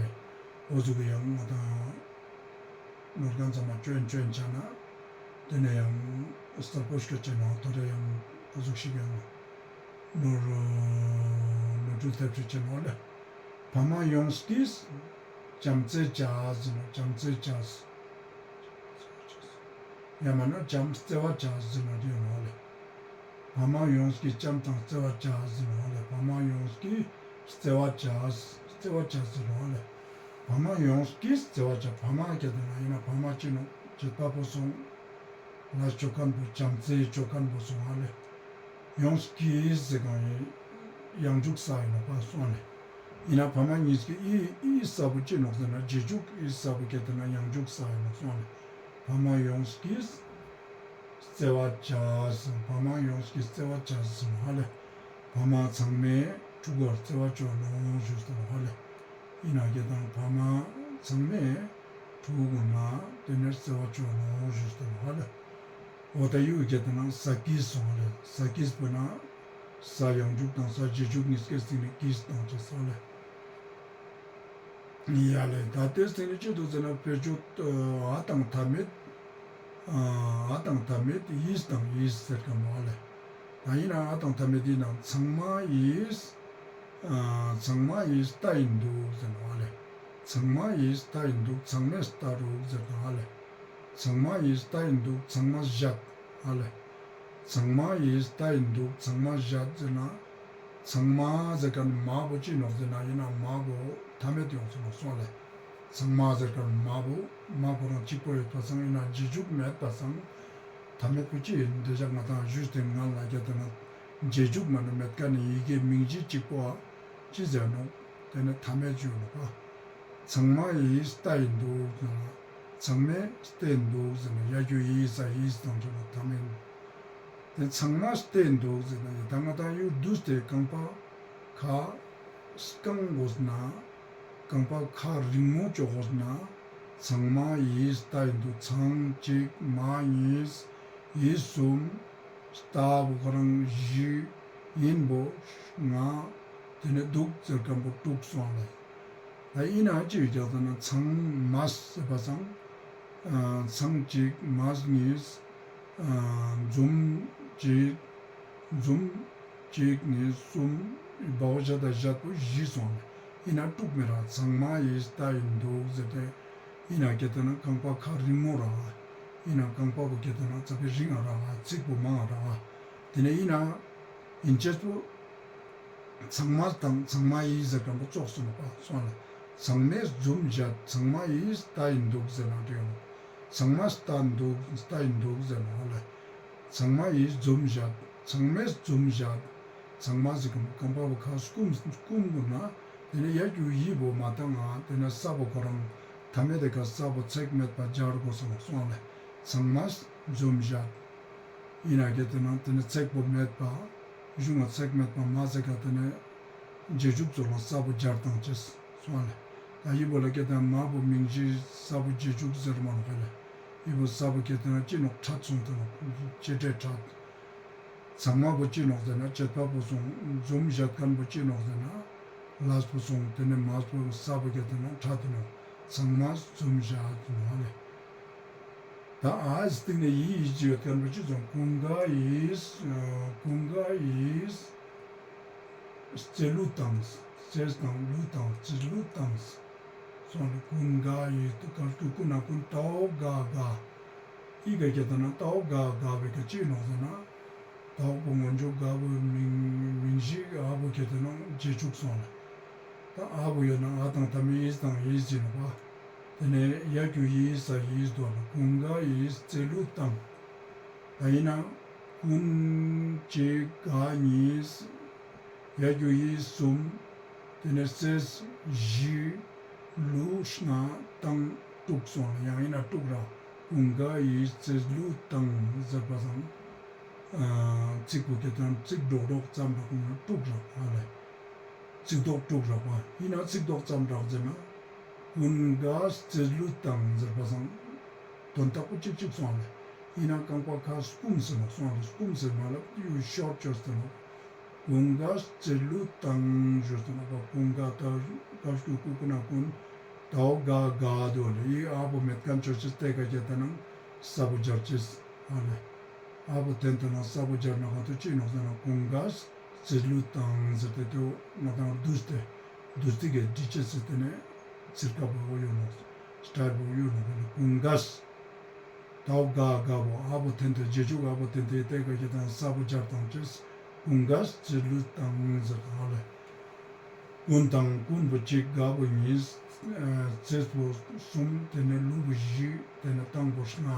འོ་ཟུག་གི་ཡང་ང་དང་ནོར་གང་ཚང་མ་ཅོན་ཅོན་ཆ་ན། དེ་ནས་ཡང་གསར་པོ་ཞིག་ཅན་ན་ཐོ་རེ་ཡང་ཀ་ཟུག་ཞིག་ཡང་ནོར་ནོར་འཁྲུལ་ཐེབས་ཤིག་ཅན་ནོག་ལེ། ཕ་མ་ཡོངས་ཀྱིས་བྱམས་བརྩེ་བྱ་ཟེར་ནོག་བྱམས་བརྩེ་བྱ། ཡང་མིན་ན་བྱམས་བརྩེ་བ་བྱ་ཟེར་ན་དེ་ཡོང་ནོག་ལེ། ཕ་མ་ཡོངས་ཀྱིས་བྱམས་དང་བརྩེ་བ་བྱ་ཟེར་ནོག་ལེ། ཕ་མ་ཡོངས་ཀྱིས་བརྩེ་བ་བྱ། བརྩེ་བ་བྱ་ཟེར་ནོག་ལེ། ཕ་མ་ཡོངས་ཀྱིས་བརྩེ་བ་བྱ། ཕ་མ་སྐད་དེ་ན་ཡིན་ན་ཕ་མ་ཅི་ནོག་བྱེད་པ་པོ་སོང་། ལ་ཅོ་མཁན་པོ་བྱམས་བརྩེ་ཅོ་མཁན་པོ་སོང་ཨ་ལེ། ཡོངས་ཀྱིས་ཟེར་གང་ཡིན་ཡང་འཇུག་ས་ཡིན་ནོག་པ་སོང་ཨ་ལེ། ཡིན་ན་ཕ་མ་གཉིས་ཀྱི་ཨི་ཨི་ས་བོ་ཅི་ནོག་ཟེར་ན་རྗེས་འཇུག་ཨི་ས་བོ་སྐད་དེ་ན་ཡང་འཇུག་ས་ཡིན་ནོག་སོང་ཨ་ལེ། ཕ་མ་ཡོངས་ཀྱིས་བརྩེ་བ་བྱ་ཟེར། ཕ་མ་ཡོངས་ཀྱིས་བརྩེ་བ་བྱ་ཟེར་ཧ་ལེ། ཕ་མ་ཚང་མས་ཕྲུ་གུར་བརྩེ་བ་ཅོ་ནོག་ཞུས་ཏེ་ཧ་ལེ། ཡིན་ན་སྐད་དེ་ན་ཕ་མ་ཚང་མས་ཕྲུ་གུ་ན་དེ་ནས་བརྩེ་བ་ཅོ་ནོག་ཞུས་ཏེ་ཧ་ལེ། འོ་ད་ཡུ་སྐད་དེ་ན་ས་ཀྱིས་སོང་ཧ་ལེ། ས་ཀྱིས་པོ་ན་ས་ཡང་འཇུག་དང་ས་རྗེས་འཇུག་གཉིས་ཀའི་སྟེང་ནས་ཀྱིས་དང་བཅས་ས་ལེ། ཡ་ལེ། ད་དེ་སྟེང་ནས་ཅི་འདུག་ཟེར་ན་དཔེར་བརྗོད་འ་དང་མཐའ་མེད། འ་དང་མཐའ་མེད་ཡིས་དང་ཡིས་ཟེར་ག་མོ་ཨ་ལེ། ད་ཡིན་ན་འ་དང་མཐའ་མེད་ཡིན་ན་ཚང་མ་ཡིས། འ་ཚང་མ་ཡིས་ལྟ་ཡིན་འདུག་ཟེར་ནོག་ཨ་ལེ། ཚང་མ་ཡིས་ལྟ་ཡིན་འདུག་ཚང་མས་ལྟ་རུག་ཟེར་ནོག་ཨ་ལེ། ཚང་མ་ཡིས་ལྟ་ཡིན་འདུག་ཚང་མ་བཞག་ཨ་ལེ། ཚང་མ་ཡིས་ལྟ་ཡིན་འདུག་ཚང་མ་བཞག་ཟེར་ན། ཚང་མ་ཟེར་མཁན་མ་བོ་ཅི་ནོག་ཟེར་ན་ཡིན་ན་མ་བོ་མཐའ་མེད་ཡོང་སོང་ནོག་སོང་ལེ། ཚང་མ་ཟེར་མཁན་མ་བོ་མ་བོ་རང་གཅིག་པོ་ཡོད་པ་སང་ཡིན་ན་རྗེས་འཇུག་མེད་པ་སང་མཐའ་མེད་པོ་ཅི་ཡིན་འདི་ཞག་ང་དང་ཞུས་ཏེ་ང་ལ་རྒྱ་དེ་ན་རྗེས་འཇུག་མ་ནི་མེད་མཁན་ནི་ཡི་གེ་མིང་གཞི་གཅིག་པོ་ཨ་ཅི་ཟེར་ནོག་དེ་ནི་མཐའ་མེད་ཅི་ཡོད་ནོག་པ། ཚང་མ་ཡིས་ལྟ་ཡིན་འདུག་ཟེར་ན། ཚང་མས་བལྟས་འདུག་ཟེར་ན་ཡ་གྱུ་ཡིས་ས་ཡིས་དང་བཅས་པ་མཐའ་མེད། དེ་ཚང་མ་བལྟས་འདུག་ཟེར་ན་ཡ་ད་ང་དང་ཡུལ་བསྡུས་ཏེ་རྐང་པ་ཁ་རྐང་དགོས་ན་རྐང་པ་ཁ་རིང་མོ་ཅོ་དགོས་ན་ཚང་མ་ཡིས་ལྟ་ཡིན་འདུག་ཚང་གཅིག་མ་གཉིས་ཡིས་གསུམ་ལྟ་བོ་ཁོ་རང་བཞི་ཡིན་པོ་ལྔ་དེ་ནས་འདུག་ཟེར་མཁན་པོ་དྲུག་སོང་ལེ། ད་ཡིན་ན་ཅི་ཡོད་ཀྱང་ཟེར་ན་ཚང་མ་ཟེར་བ་སང་ཚང་གཅིག་མ་གཉིས་འཛུམ་གཅིག་འཛུམ་གཅིག་གཉིས་གསུམ་བ་བོ་བཞག་དང་བཞག་པོ་བཞི་སོང་ལེ། ཡིན་ན་དྲུག་མེད་ར་ཚང་མ་ཡིས་ལྟ་ཡིན་འདུག་ཟེར་ཏེ་ཡིན་ན་སྐད་དེ་ན་རྐང་པ་ཁ་རིང་མོ་ར་ཡིན་ན་རྐང་པ་བོ་སྐད་དེ་ན་ཙ་པིག་རིང་ང་ར་ཚིག་པོ་མང་ང་ར་དེ་ནས་ཡིན་ན་ཡིན་ཅེས་པོ། ཚང་མ་དང་ཚང་མ་ཡིས་ཟེར་མཁན་པོ་ཙོགས་སོང་ནོག་པ་སོང་ལེ། ཚང་མས་འཛོམས་བཞག་ཚང་མ་ཡིས་ལྟ་ཡིན་འདུག་ཟེར་ན་འགྲིག་ནོག་ཚང་མས་ལྟ་འདུག་ལྟ་ཡིན་འདུག་ཟེར་ནོག་ལེ། ཚང་མ་ཡིས་འཛོམས་བཞག་ཚང་མས་འཛོམས་བཞག་ཚང་མ་ཟེར་མཁན་པོ་རྐང་པ་བོ་ཁ་སྐུམ་སྐུམ་གུ་ན་དེ་ནས་ཡ་གུ་ཡི་བོ་མ་བཏང་ང་དེ་ནས་ས་བོ་ཁོ་རང་མཐའ་མེད་དེ་ཀ་ས་བོ་ཚེག་མེད་པ་སྦྱར་དགོས་སོང་སོང་ལེ། ཚང་མས་འཛོམས་བཞག་ཡིན་ན་གལ་ཏེ་ན་དེ་ནས་ཚེག་པོ་མེད་པ། གཞུང་ང་ཚེག་མེད་པ་མ་ཟེར་ག་དེ་ནས་རྗེས་འཇུག་ཚོ་ལ་ས་བོ་སྦྱར་བཏང་ཅེས་སོང་ལེ། ད་ཡི་བོ་ལ་གལ་ཏེ་ན་མ་བོ་མིང་གཞི་ས་བོ་རྗེས་འཇུག་ཟེར་མ་ནོག་ལེ། ཡི་བོ་ས་བོ་གལ་ཏེ་ན་ཅི་ནོག་ཕྲད་སོང་དེ་ནོག་བྱེད་སྒྲའི་ཕྲད། ཚང་མ་བོ་ཅི་ནོག་ཟེར་ན་བྱེད་པ་བོ་སོང་འཛོམས་བཞག་མཁན་བོ་ཅི་ནོག་ཟེར་ན་ལས་བོ་སོང་དེ་ནས་མ་བོ་ས་བོ་གལ་ཏེ་ན་ཕྲད་དེ་ནོག་ཚང་མས་འཛོམས་བཞག་དེ་ནོག་ལེ། ད་ཨ་སྟེང་ནས་ཡི་ཡི་ཅི་ཡོད་མཁན་པོ་ཅི་སོང་། ཀུན་དགའ་ཡིས་ཀུན་དགའ་ཡིས་རྩེད་ལུ་བཏང་། རྩེད་དང་ལུ་བཏང་རྩེད་ལུ་བཏང་སོང་ནས་ཀུན་དགའ་ཡིས་དུ་ག་ཀུ་ཀུ་ན་ཀུན་ཏའོ་དགའ་དགའ། ཡི་ག་གལ་ཏེ་ན་ཏའོ་དགའ་དགའ་བའི་ཀ་ཅི་ནོག་ཟེར་ན། ཏའོ་བོ་སྔོན་འཇུག་དགའ་བོ་མིང་མིང་གཞི་ཨ་བོ་གལ་ཏེ་ན་རྗེས་འཇུག་སོང་ལེ། ད་ཨ་བོ་ཡོད་ན་ཨ་དང་མཐའ་མེད་ཡིས་དང་ཡིས་ཟེར་ནོག་པ། དེ་ནས་ཡ་གུ་ཡིས་ས་ཡིས་དོ་ལ་ཀུན་དགའ་ཡིས་རྩེད་ལུ་བཏང་། ད་ཡིན་ན་ཀུན་གཅིག་དགའ་གཉིས། ཡ་གུ་ཡིས་གསུམ། དེ་ནས་རྩེད་བཞི། ལུ་ལྔ་བཏང་དྲུག་སོང་ལེ། ཡང་ཡིན་ན་དྲུག་རག་ཀུན་དགའ་ཡིས་རྩེད་ལུ་བཏང་ཟེར་བ་དང་། ཚིག་པོ་གལ་ཏེ་ན་ཚིག་འགྲོགས་འགྲོགས་ཙམ་རག་ན་དྲུག་རག་ཨ་ལེ། ཚིག་རྡོག་དྲུག་རག་པ། ཡིན་ན་ཚིག་རྡོག་ཙམ་རག་ཟེར་ན། ཀུན་དགའ་རྩེད་ལུ་བཏང་ཟེར་བ་སང་། དོན་དག་པོ་གཅིག་གཅིག་སོང་ལེ། ཡིན་ན་རྐང་པ་ཁ་སྐུམ་ཟེར་ན་སོང་ལེ། སྐུམ་ཟེར་མ་ལབ་ཡུ་ཤོར་ཅོས་ཟེར་ན། ཀུན་དགའ་རྩེད་ལུ་བཏང་ཞུ་ཟེར་ན་པ་ཀུན་དགའ་ད་དགའ་ཞུ་ཀུ་ཀུ་ན་ཀུན་དའོ་དགའ་དགའ་དོ་ལེ། ཡི་ཨ་བོ་མེད་མཁན་ཅོ་ཅེས་ཏེ་ག་གལ་ཏེ་ན་ས་བོ་སྦྱར་ཅེས་ཨ་ལེ། ཨ་བོ་དེན་ཏེ་ན་ས་བོ་སྦྱར་ན་ག་ཏོ་ཅི་ནོག་ཟེར་ན་ཀུན་དགའ་རྩེད་ལུ་བཏང་ཟེར་ཏེ་དེ་ང་དང་བསྡུས་ཏེ་བསྡུས་ཏེ་གི་འབྲི་ཅེས་ཟེར་ཏེ་ནས་ཚིར་ཀ་བོ་ཡོད་ནོག་སྟ་ཡལ་བོ་ཡོད་ནོག་ཀུན་དགའ་དའོ་དགའ་དགའ་བོ་ཨ་བོ་དེན་ཏེ་རྗེས་འཇུག་ཨ་བོ་དེན་ཏེ་ཏེ་ག་གལ་ཏེ་ན་ས་བོ་སྦྱར་བཏང་ཅེས་ཀུན་དགའ་རྩེད་ལུ་བཏང་ཟེར་ཏེ་ཨ་ལེ། ཀུན་དང་ཀུན་བོ་གཅིག་དགའ་བོ་གཉིས། རྩེད་བོ་གསུམ་དེ་ནས་ལུ་བོ་བཞི་དེ་ནས་བཏང་བོ་ལྔ།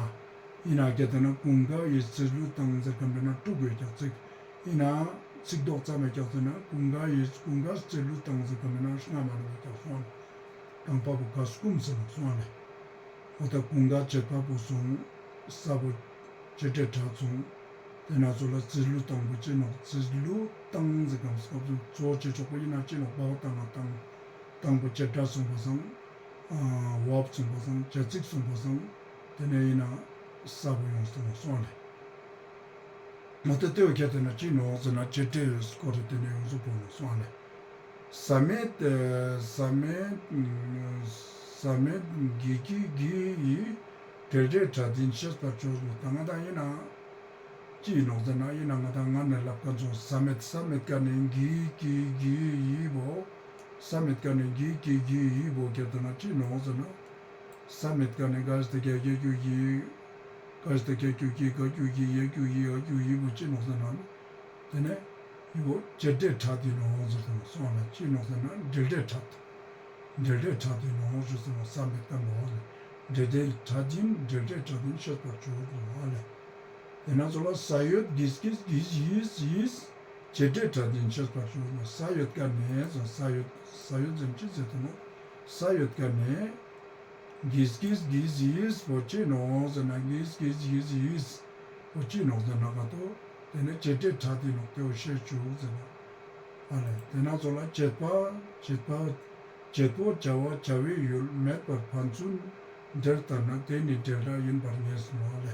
ཡིན་ན་གལ་ཏེ་ན་ཀུན་དགའ་ཡིས་རྩེད་ལུ་བཏང་ཟེར་མཁན་པོ་ན་དྲུག་ཡོད་ཀྱག་ཚིག་ཡིན་ན་ཚིག་རྡོག་ཙམ་ཡོད་ཀྱག་ཟེར་ན་ཀུན་དགའ་ཡིས་ཀུན་དགའ་རྩེད་ལུ་བཏང་ཟེར་མཁན་པོ་ན་ལྔ་མ་ནོག་ཀྱག་སོང་། རྐང་པ་བོ་ཁ་སྐུམ་ཟེར་ནོག་སོང་ལེ། འོ་ད་ཀུན་དགའ་བྱེད་པ་པོ་སོང་། ས་བོ་བྱེད་སྒྲའི་སྒྲ་སོང་། དེ་ན་ཚོ་ལ་རྩེད་ལུ་བཏང་བོ་ཅི་ནོག་རྩེད་ལུ་བཏང་ཟེར་གམ་སྐབས་སུ་གཙོ་བོ་བྱེད་ཆོག་པོ་ཡིན་ན་ཅི་ནོག་བའོ་བཏང་ང་བཏང་། བཏང་བོ་བྱེད་སྒྲ་སོང་བ་སང་། བའོ་སོང་བ་སང་བྱེད་ཚིག་སོང་བ་སང་། དེ་ནས་ཡིན་ན་ས་བོ་ཡོང་སོང་སོང་ལེ། མ་ཏེ་ལྟེ་བ་ཁྱེར་ཏེ་ན་ཅི་ནོག་ཟེར་ན་བྱེད་སྒྲའི་སྐོར་རེ་དེ་ནས་ཡོངས་སུ་པོ་ནོག་སོང་ལེ། ས་མེད། ས་མེད། ས་མེད་གི་གི་གི་ཡི་འབྲེལ་སྒྲའི་སྒྲ་དོན་ཤེས་པར་བྱོས་ལོ། ད་ང་དང་ཡིན་ན་ཅི་ནོག་ཟེར་ན་ཡིན་ན་ང་དང་ང་ནས་ལབ་ཀ་ཚོ་ས་མེད་ས་མེད་ཀ་ནས་གི་གི་གི་ཡི་བོ། ས་མེད་ཀ་ནས་གི་གི་གི་ཡི་བོ་ཁྱེར་ཏེ་ན་ཅི་ནོག་ཟེར་ན། ས་མེད་ཀ་ནས་ག་ཞིག་ཏུ་ག་གི་གུ་གི། ག་ཞིག་ཏུ་ག་གུ་གི་ག་གུ་གི་ཡ་གུ་ཡི་འ་གུ་ཡི་བོ་ཅི་ནོག་ཟེར་ན། དེ་ནས་ཡི་བོ་བྱེད་སྒྲའི་སྒྲ་དོན་ནོག་ཟེར་ཏེ་ནོག་སོང་ན་ཅི་ནོག་ཟེར་ན་འབྲེལ་སྒྲའི་སྒྲ། འབྲེལ་སྒྲའི་སྒྲ་དོན་ནོག་ཞུ་ཟེར་ནོག་ས་མེད་ཀ་ནོག་ཟེར། འབྲེལ་སྒྲའི་སྒྲ་དོན་འབྲེལ་སྒྲའི་སྒྲ་དོན་ཤེས་པར་བྱོས་ནོག་ལེ། དེ་ན་ཚོ་ལ་ས་ཡོད་གིས་གིས་གིས་ཡིས་ཡིས། བྱེད་སྒྲའི་སྒྲ་དོན་ཤེས་པར་བྱོས་ནོག་ས་ཡོད་ཀ་ནས་ཟེར་ས་ཡོད་ས་ཡོད་ཟེར་ཅི་ཟེར་ཏེ་ནོག་ས་ཡོད་ཀ་ནས། གིས་གིས་གིས་ཡིས་བོ་ཅི་ནོག་ཟེར་ན་གིས་གིས་གིས་ཡིས་བོ་ཅི་ནོག་ཟེར་ན་ག་ཏོ། དེ་ནས་བྱེད་སྒྲའི་སྒྲ་དོན་ནོག་དེ་བོ་ཤེས་བཅུག་ཟེར་ན། ཨ་ལེ། དེ་ན་ཚོ་ལ་བྱེད་པ། བྱེད་པ། བྱེད་པོ་བྱ་བ་བྱ་བའི་ཡུལ་མེད་པར་ཕན་ཚུན་འབྲེལ་ལྟར་ན་དེ་ནི་འབྲེལ་སྒྲ་ཡིན་པར་ངེས་སོ་ཨ་ལེ།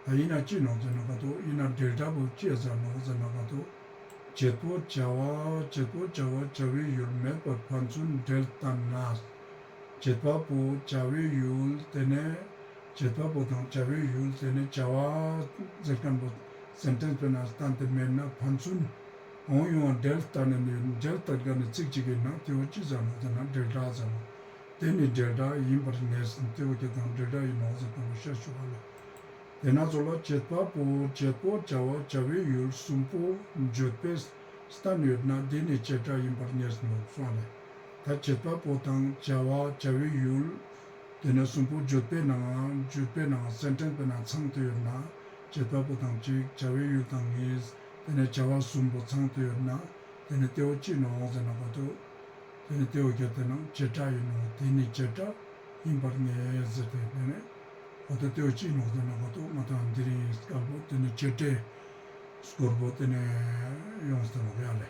ཨ་ཡིན་ན་ཅི་ནོག་ཟེར་ན་ག་ཏོ་ཡིན་ན་འབྲེལ་སྒྲ་བོ་ཅི་ཟེར་ནོག་ཟེར་ན་ག་ཏོ། བྱེད་པོ་བྱ་བ་བྱེད་པོ་བྱ་བ་བྱ་བའི་ཡུལ་མེད་པར་ཕན་ཚུན་འབྲེལ་ལྟར་ན། བྱེད་པ་པོ་བྱ་བའི་ཡུལ་དེ་ནས་བྱེད་པ་པོ་དང་བྱ་བའི་ཡུལ་དེ་ནས་བྱ་བ་ཟེར་མཁན་པོ་སེན་ཊེན་སི་པོའི་ནང་བསྟན་ཏེ་མེད་ན་ཕན་ཚུན་འོང་ཡོང་བ་འབྲེལ་ལྟར་ནས་ནི་འབྲེལ་ལྟར་ག་ནས་ཚིག་གཅིག་གི་ནང་དེ་བོ་ཅི་ཟེར་ནོག་ཟེར་ན་འབྲེལ་སྒྲ་ཟེར་ནོག་དེ་ནི་འབྲེལ་སྒྲ་ཡིན་པར་ངེས་སོ་དེ་བོ་ཁྱེད་དང་འབྲེལ་སྒྲ་ཡིན་ནོག་ཟེར་དང་བཤད་ཆོག་ག་ལེ། དེ་ན་ཚོ་ལ་བྱེད་པ་པོ་བྱེད་པོ་བྱ་བ་བྱ་བའི་ཡུལ་གསུམ་པོ་བརྗོད་པས་ སྟན་ཡོད་ན་དེ་ནི་བྱེད་སྒྲ་ཡིན་པར་ངེས་སོ་གསུངས་ལེ། ད་བྱེད་པ་པོ་དང་བྱ་བ་བྱ་བའི་ཡུལ་དེ་ནི་གསུམ་པོ་བརྗོད་པའི་ནང་བརྗོད་པའི་ནང་སེན་ཊེན་སི་པའི་ནང་ཚང་སྟེ་ཡོད་ན་བྱེད་པ་པོ་དང་གཅིག་བྱ་བའི་ཡུལ་དང་གཉིས་དེ་ནི་བྱ་བ་གསུམ་པོ་ཚང་སྟེ་ཡོད་ན་དེ་ནི་དེ་བོ་ཅི་ནོག་ཟེར་ན་གོ་ཏོ། དེ་ནི་དེ་བོ་གལ་ཏེ་ན་བྱེད་སྒྲ་ཡིན་ནོག་དེ་ནི་བྱེད་སྒྲ་ཡིན་པར་ངེས་ཟེར་ཏེ་དེ་ནི་གོ་ཏོ་དེ་བོ་ཅི་ནོག་ཟེར་ན་གོ་ཏོ་ང་དང་དེ་རིང་སྐལ་པོ་དེ་ནི་བྱེད་སྒྲའི་སྐོར་པོ་དེ་ནི་ཡོངས་ཏེ་ནོག་ཡ་ལེ།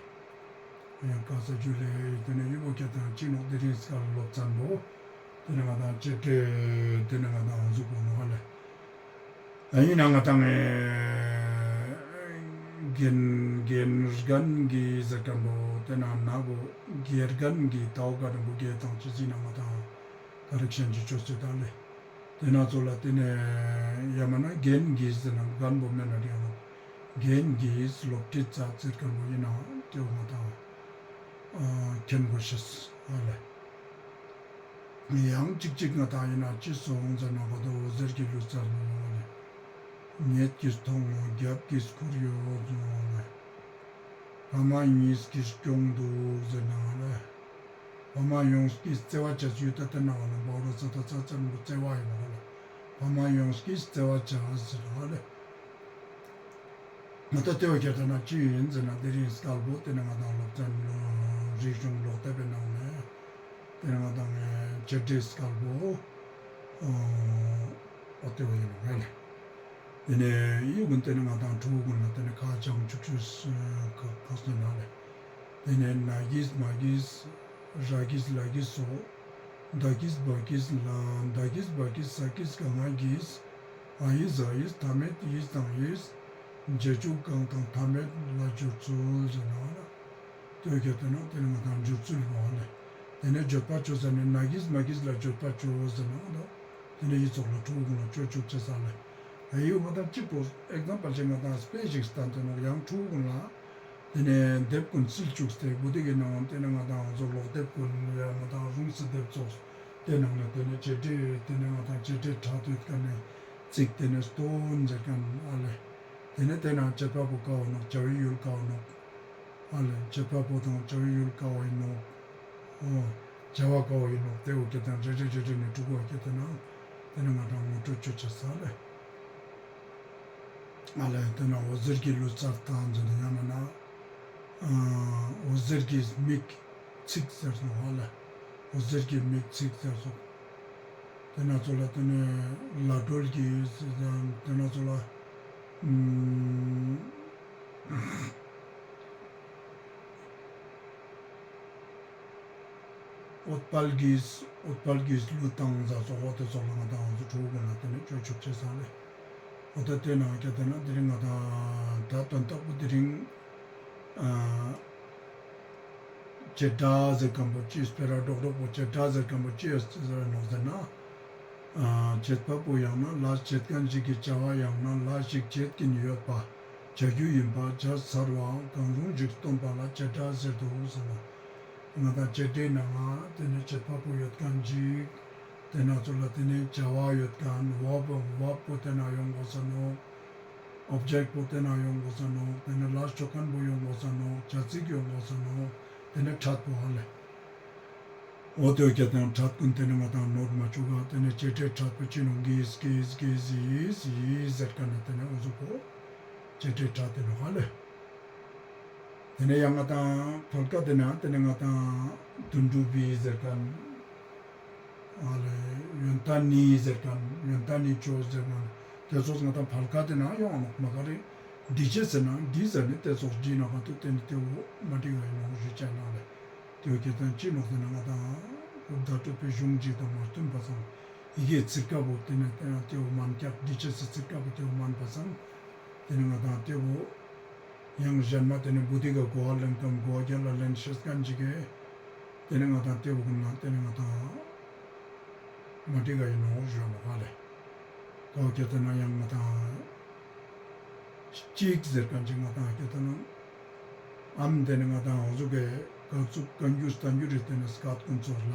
ཡང་ཀ་ས་ཇུ་ལེ་དེ་ནི་ཡུ་བོ་གལ་ཏེ་ན་ཅི་ནོག་དེ་རིང་སྐལ་སློབ་ཚན་པོ་དེ་ནི་ང་དང་བྱེད་སྒྲའི་དེ་ནི་ང་དང་འོ་ཟུག་པོ་ནོག་ཡ་ལེ། ཨ་ཡིན་ན་ང་དང་ཨེ་རྒན་རྒན་རྒན་གྱི་ཟེར་མཁན་པོ་དེ་ན་ན་གོ་དགེ་རྒན་གྱི་ཏའོ་ག་རིང་པོ་དགེ་དང་ཅི་ཟིན་ན་ང་དང་ཀ་རེག་ཤན་ཅིག་ཅོས་ཏེ་ད་ལེ། དེ་ན་ཚོ་ལ་དེ་ནས་ཡ་མ་ན་རྒན་གྱིས་ཟེར་ན་རྒན་པོ་མེད་ན་རེད་ཡ་མ་རྒན་གྱིས་སློབ་ཁྲིད་ཙ་ཟེར་མཁན་པོ་ཡིན་ན་དེ་བོ་ང་དང་མཁྱེན་དགོས་ཤེས་ཨ་ལེ། ཡང་གཅིག་གཅིག་ང་དང་ཡིན་ན་ཅི་སོང་ཟེར་ན་གོ་ཏོ་འོད་ཟེར་གྱི་ལུས་རྩལ་ནི་ཡོང་བ་ལས། ཉེས་ཀྱིས་མཐོང་ངོ་རྒྱབ་ཀྱིས་ཁུར་ཡོད་ཟེར་ན་ལས། ཕ་མ་གཉིས་ཀྱིས་སྐྱོང་འདུག་ཟེར་ན་ལས། ཕ་མ་ཡོངས་ཀྱིས་བརྩེ་བ་བྱ་ཞུས་ཏེ་དེ་ན་བ་ན་འབའ་རོ་ཙ་ད་ཙ་ཙ་ནི་བརྩེ་བ་ཡིན་ནོག་ལས། ཕ་མ་ཡོངས་ཀྱིས་བརྩེ་བ་བྱ་ཟེར་ན་ལས། ང་ད་དེ་བོ་ཁྱེར་ཏེ་ན་ཅི་ཡིན་ཟེར་ན་དེ་རིང་སྐལ་པོ་དེ་ནི་ང་དང་སློབ་ཚན་རིག་གཞུང་ཀློག་དེབ་པའི་ནང་ནས་དེ་ནི་ང་དང་བྱེད་སྒྲའི་སྐལ་པོ་འོ་དེ་བོ་ཡིན་ནོག་ལེ། དེ་ནས་ཡི་གུན་དེ་ནི་ང་དང་ཕྲུ་གུ་གུན་ལ་དེ་ནི་ཁ་བྱང་ཆུབ་ཆུབ་ཁ་ཁ་སོ་ན་ལེ། དེ་ནས་ན་གིས་མ་གིས་ར་གིས་ལ་གིས་སོགས། ད་གིས་བ་གིས་ལ་ད་གིས་བ་གིས་ས་གིས་ག་ང་གིས། ཨ་ཡིས་ཟ་ཡིས་མཐའ་མེད་ཡིས་དང་ཡིས། རྗེས་འཇུག་གང་དང་མཐའ་མེད་ལ་སྦྱོར་ཚུལ་ཟེར་ན་ལ། དེ་བོ་ཁྱེར་ཏེ་ན་དེ་ནི་ང་དང་སྦྱོར་ཚུལ་བོ་ལེ། དེ་ནས་བརྗོད་པ་ཅོ་ཟེར་ན་ན་གིས་མ་གིས་ལ་བརྗོད་པ་ཅོ་ཟེར་ན་ལ། དེ་ནས་ཡི་ཙོགས་ལ་ཕྲུ་གུ་གུན་ལ་ཅོ་ཅུག་ཅེས་ལེ། ཨ་ཡོ་ང་དང་གཅིག་པོ་ཨེག་ཛམ་པལ་ཅིག་ང་དང་དཔེ་ཞིག་སྟན་ཏེ་ནོག་ཡང་ཕྲུ་གུ་གུན་ལ། དེ་ནས་དེབ་གུན་སིལ་ཅུག་སྟེ་བུ་དེ་གི་ནང་དེ་ནས་ང་དང་ཟོ་ཀློག་དེབ་གུན་ཡ་ང་དང་རུང་སི་དེབ་ཙོགས་དེ་ནང་ནས་དེ་ནས་བྱེད་སྒྲའི་དེ་ནས་ང་དང་བྱེད་སྒྲའི་ཕྲད་ཡོད་མཁན་ནས་ཚིག་དེ་ནས་སྟོན་ཟེར་མཁན་ཨ་ལེ། དེ་ནས་དེ་ནང་བྱེད་པ་པོ་ཀ་བོ་ནོག་བྱ་བའི་ཡུལ་ཀ་བོ་ནོག་ཨ་ལེ། བྱེད་པ་པོ་དང་བྱ་བའི་ཡུལ་ཀ་བོ་ཡིན་ནོག་འོ། བྱ་བ་ཀ་བོ་ཡིན་ནོག་དེ་བོ་ཁྱེར་ཏེ་ན་རེ་རེ་རེ་རེ་ནས་ཕྲུ་གུ་བོ་ཁྱེར་ཏེ་ན་དེ་ནས་ང་དང་ངོ་སྤྲོད་ཅོ་ཅེས་ལེ། ཨ་ལེ། དེ་ན་འོད་ཟེར་གྱི་ལུས་རྩལ་དང་ཟེར་ན་ཡང་མིན་ན་འོད་ཟེར་གྱི་མིག་ཚིག་ཟེར་ནོག་ཨ་ལེ། འོད་ཟེར་གྱི་མིག་ཚིག་ཟེར་སོགས། དེ་ན་ཚོ་ལ་དེ་ནས་ལ་སྒྲོལ་གྱི་དེ་ན་ཚོ་ལ་ཨུམ། འོད་དཔལ་གྱིས་འོད་དཔལ་གྱིས་གླུ་བཏང་ཟ་སོགས་འོ་དེ་ཚོ་ལ་ང་དང་འོ་ཚོ་ཕྲུ་གུ་གུན་ལ་དེ་ནས་ཅོ་ཅུག་ཅེས་ལེ། འོ་ད་དེ་ནང་ཁྱེར་ཏེ་ན་དེ་རིང་ང་དང་ད་དོན་དག་པོ་དེ་རིང་ཨ་བྱེད་སྒྲ་ཟེར་མཁན་པོ་ཅི་སྤེ་ར་སྒྲོག་སྒྲོག་པོ་བྱེད་སྒྲ་ཟེར་མཁན་པོ་ཅི་ཟེར་ནོག་ཟེར་ན། ཨ་བྱེད་པ་པོ་ཡང་ན་ལས་བྱེད་མཁན་ཞིག་གི་བྱ་བ་ཡང་ན་ལས་ཤིག་བྱེད་ཀྱིན་ཡོད་པ་བྱ་རྒྱུ་ཡིན་པ་བྱ་ཚར་བའང་གང་རུང་ཞིག་སྟོན་པ་ལ་བྱེད་སྒྲ་ཟེར་དོ་ཟེར་ན། ང་དང་བྱེད་སྒྲའི་ནང་ང་དེ་ནས་བྱེད་པ་པོ་ཡོད་མཁན་ཞིག་དེ་ན་ཚོ་ལ་དེ་ནས་བྱ་བ་ཡོད་མཁན་བར་བ་བར་བ་པོ་དེ་ན་ཡོང་དགོས་ས་ནོག་ཨོབ་ཇེཀ་པོ་དེ་ན་ཡོང་དགོས་ས་ནོག་དེ་ནས་ལས་ཅོ་མཁན་པོ་ཡོང་དགོས་ས་ནོག་བྱ་ཚིག་ཡོང་དགོས་ས་ནོག་དེ་ནས་ཕྲད་པོ་ཨ་ལེ། འོ་དེ་བོ་ཁྱེར་ཏེ་ན་ཕྲད་གུན་དེ་ནས་ང་དང་ནོར་མ་ཅུག་ག་དེ་ནས་བྱེད་སྒྲའི་ཕྲད་པོ་ཅི་ནོག་གིས་གིས་གིས་ཡིས་ཡིས་ཟེར་མཁན་ནི་དེ་ནས་འོ་ཟུག་པོ་བྱེད་སྒྲའི་ཕྲད་དེ་ནོག་ཨ་ལེ། དེ་ནས་ཡང་ང་དང་ཕལ་སྐད་དེ་ན་དེ་ནས་ང་དང་དུད་འགྲོ་བི་ཟེར་མཁན། ཨ་ལེ། ཡོན་ཏན་ནི་ཟེར་མཁན། ཡོན་ཏན་ནི་ཅོ་ཟེར་མཁན། དེ་ཚོ་ང་དང་ཕལ་སྐད་དེ་ན་ཡོང་ནོག་མ་ག་རེ། འབྲི་ཅེས་ཟེར་ན་འབྲི་ཟེར་ནི་དེ་ཚོ་འབྲི་ན་ག་ཏོ་དེ་ནི་དེ་བོ་མ་འགྲིག་ག་ཡིན་ནོག་ཞུ་ཅེས་ན་ལེ། དེ་བོ་ཁྱེར་ཏེ་ན་ཅི་ནོག་ཟེར་ན་ང་དང་བརྡ་སྤྲོད་པའི་གཞུང་ཅིག་དང་མ་མཐུན་པ་སང་། ཡི་གེའི་ཚིག་ཀ་བོ་དེ་ནས་དེ་ན་དེ་བོ་མན་ཀྱག་འབྲི་ཅེས་སི་ཚིག་ཀ་བོ་དེ་བོ་མན་པ་སང་། དེ་ནས་ང་དང་དེ་བོ། ཡང་གཞན་མ་དེ་ནས་བུ་དི་ག་གོ་བ་ལེན་མཁན་གོ་བ་རྒྱལ་ལ་ལེན་ཤེས་མཁན་ཅིག་གི། དེ་ནས་ང་དང་དེ་བོ་གུན་ལ་དེ་ནས་ང་དང་མ་འགྲིག་ག་ཡིན་ནོག་ཞུ་བ་ནོག་ཨ་ལེ། ཀ་བོ་ཁྱེར་ཏེ་ན་ཡང་ང་དང་གཅིག་ཟེར་མཁན་ཅིག་ང་དང་ཁྱེར་ཏེ་ན། ཨམ་དེ་ནས་ང་དང་འོ་ཟུག་གི་ག་ཟུག་ག་འགྱུར་སྟན་རྒྱུ་རེད་དེ་ནས་སྐད་གུན་ཚོགས་ལ།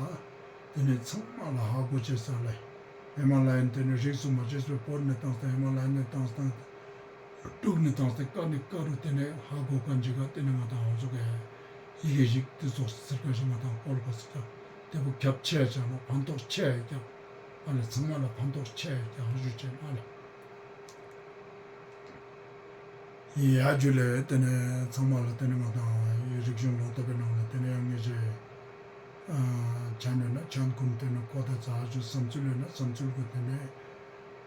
དེ་ནས་ཚང་མ་ལ་ཧ་གོ་ཅེས་ལེ། ཧི་མ་ལ་ཡན་དེ་ནས་རིགས་སུ་མ་ཆད་པའི་བོད་ནས་བཏང་སྟེ་ཧི་མ་ལ་ཡན་ནས་བཏང་སྟེ། དཀྲུག་ནེ་ཏང་སྟེ་ཀ་ནེ་ཀ་རུ་ཏེ་ནེ་ཧ་གོ་ཁན་ཅིག་ག་ཏེ་ནེ་ང་དང་འོ་ཟུག་གི་ཡི་གེ་ཞིག་ཏེ་ཙོགས་ཟེར་ཁན་ཞིག་ང་དང་བཀོལ་གོས་ཀྱག། ཏེ་བོ་ཁྱབ་ཆེ་ཡ་ཀྱག་ལ་ཕན་ཐོགས་ཆེ་ཡ་ཀྱག། ཨ་ལེ་ཚང་མ་ལ་ཕན་ཐོགས་ཆེ་ཡ་ཀྱག་ཞུ་ཅེས་ཨ་ལེ། ཡ་ཇུ་ལེ། ཏེ་ནེ་ཚང་མ་ལ་ཏེ་ནེ་ང་དང་རིག་གཞུང་ཀློག་དེབ་པའི་ནང་ནེ་ཏེ་ནེ་ཡང་ངེ་ཞེ་ཨ་ཆན་ཡོད་ན་ཆན་ཀུན་ཏེ་ནེ་ཀོ་ཏེ་ཙ་ཞུ། བསམ་ཚུལ་ཡོད་ན་བསམ་ཚུལ་ཀུན་ཏེ་ནེ་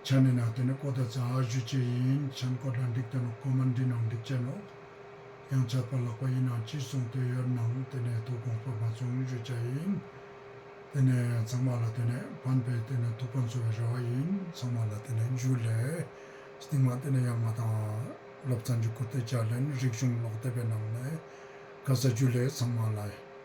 ཆན་ཡོད་ན་ཏེ་ནེ་ཀོ་ཏེ་ཙ་ཞུ་ཅེས་ཨིན། ཆན་ཀོ་ཏེ་ན་འགྲིག་ཏེ་ནོག། ཀོ་མེན་ཊི་ནང་འགྲིག་ཅེས་ནོག། ཡང་ཆད་པ་ལྷག་པ་ཨིན་ན་ཅི་གསུངས་ཏེ་ཡོད་ནང་ཏེ་ནེ་ཐུགས་དགོངས་པ་མ་ཚོམ་ཞུ་ཅེས་ཨིན། ཏེ་ནེ་ཚང་མ་ལ་ཏེ་ནེ་ཕན་པའི་ཏེ་ནེ་ཐུགས་ཕན་གསོས་པའི་རེ་བ་ཨིན། ཚང་མ་ལ་ཏེ་ནེ་ཇུ་ལེ། སྟིང་མ་ཏེ་ནེ་ཡང་ང་དང་སློབ་ཚན་ཞིག་ཁུར་ཏེ་ཆ་ལེན། རིག་གཞུང་ཀློག་དེབ་པའི་ནང་ནེ། ཀ་ས་ཇུ་ལེ་ཚང་མ་ལ།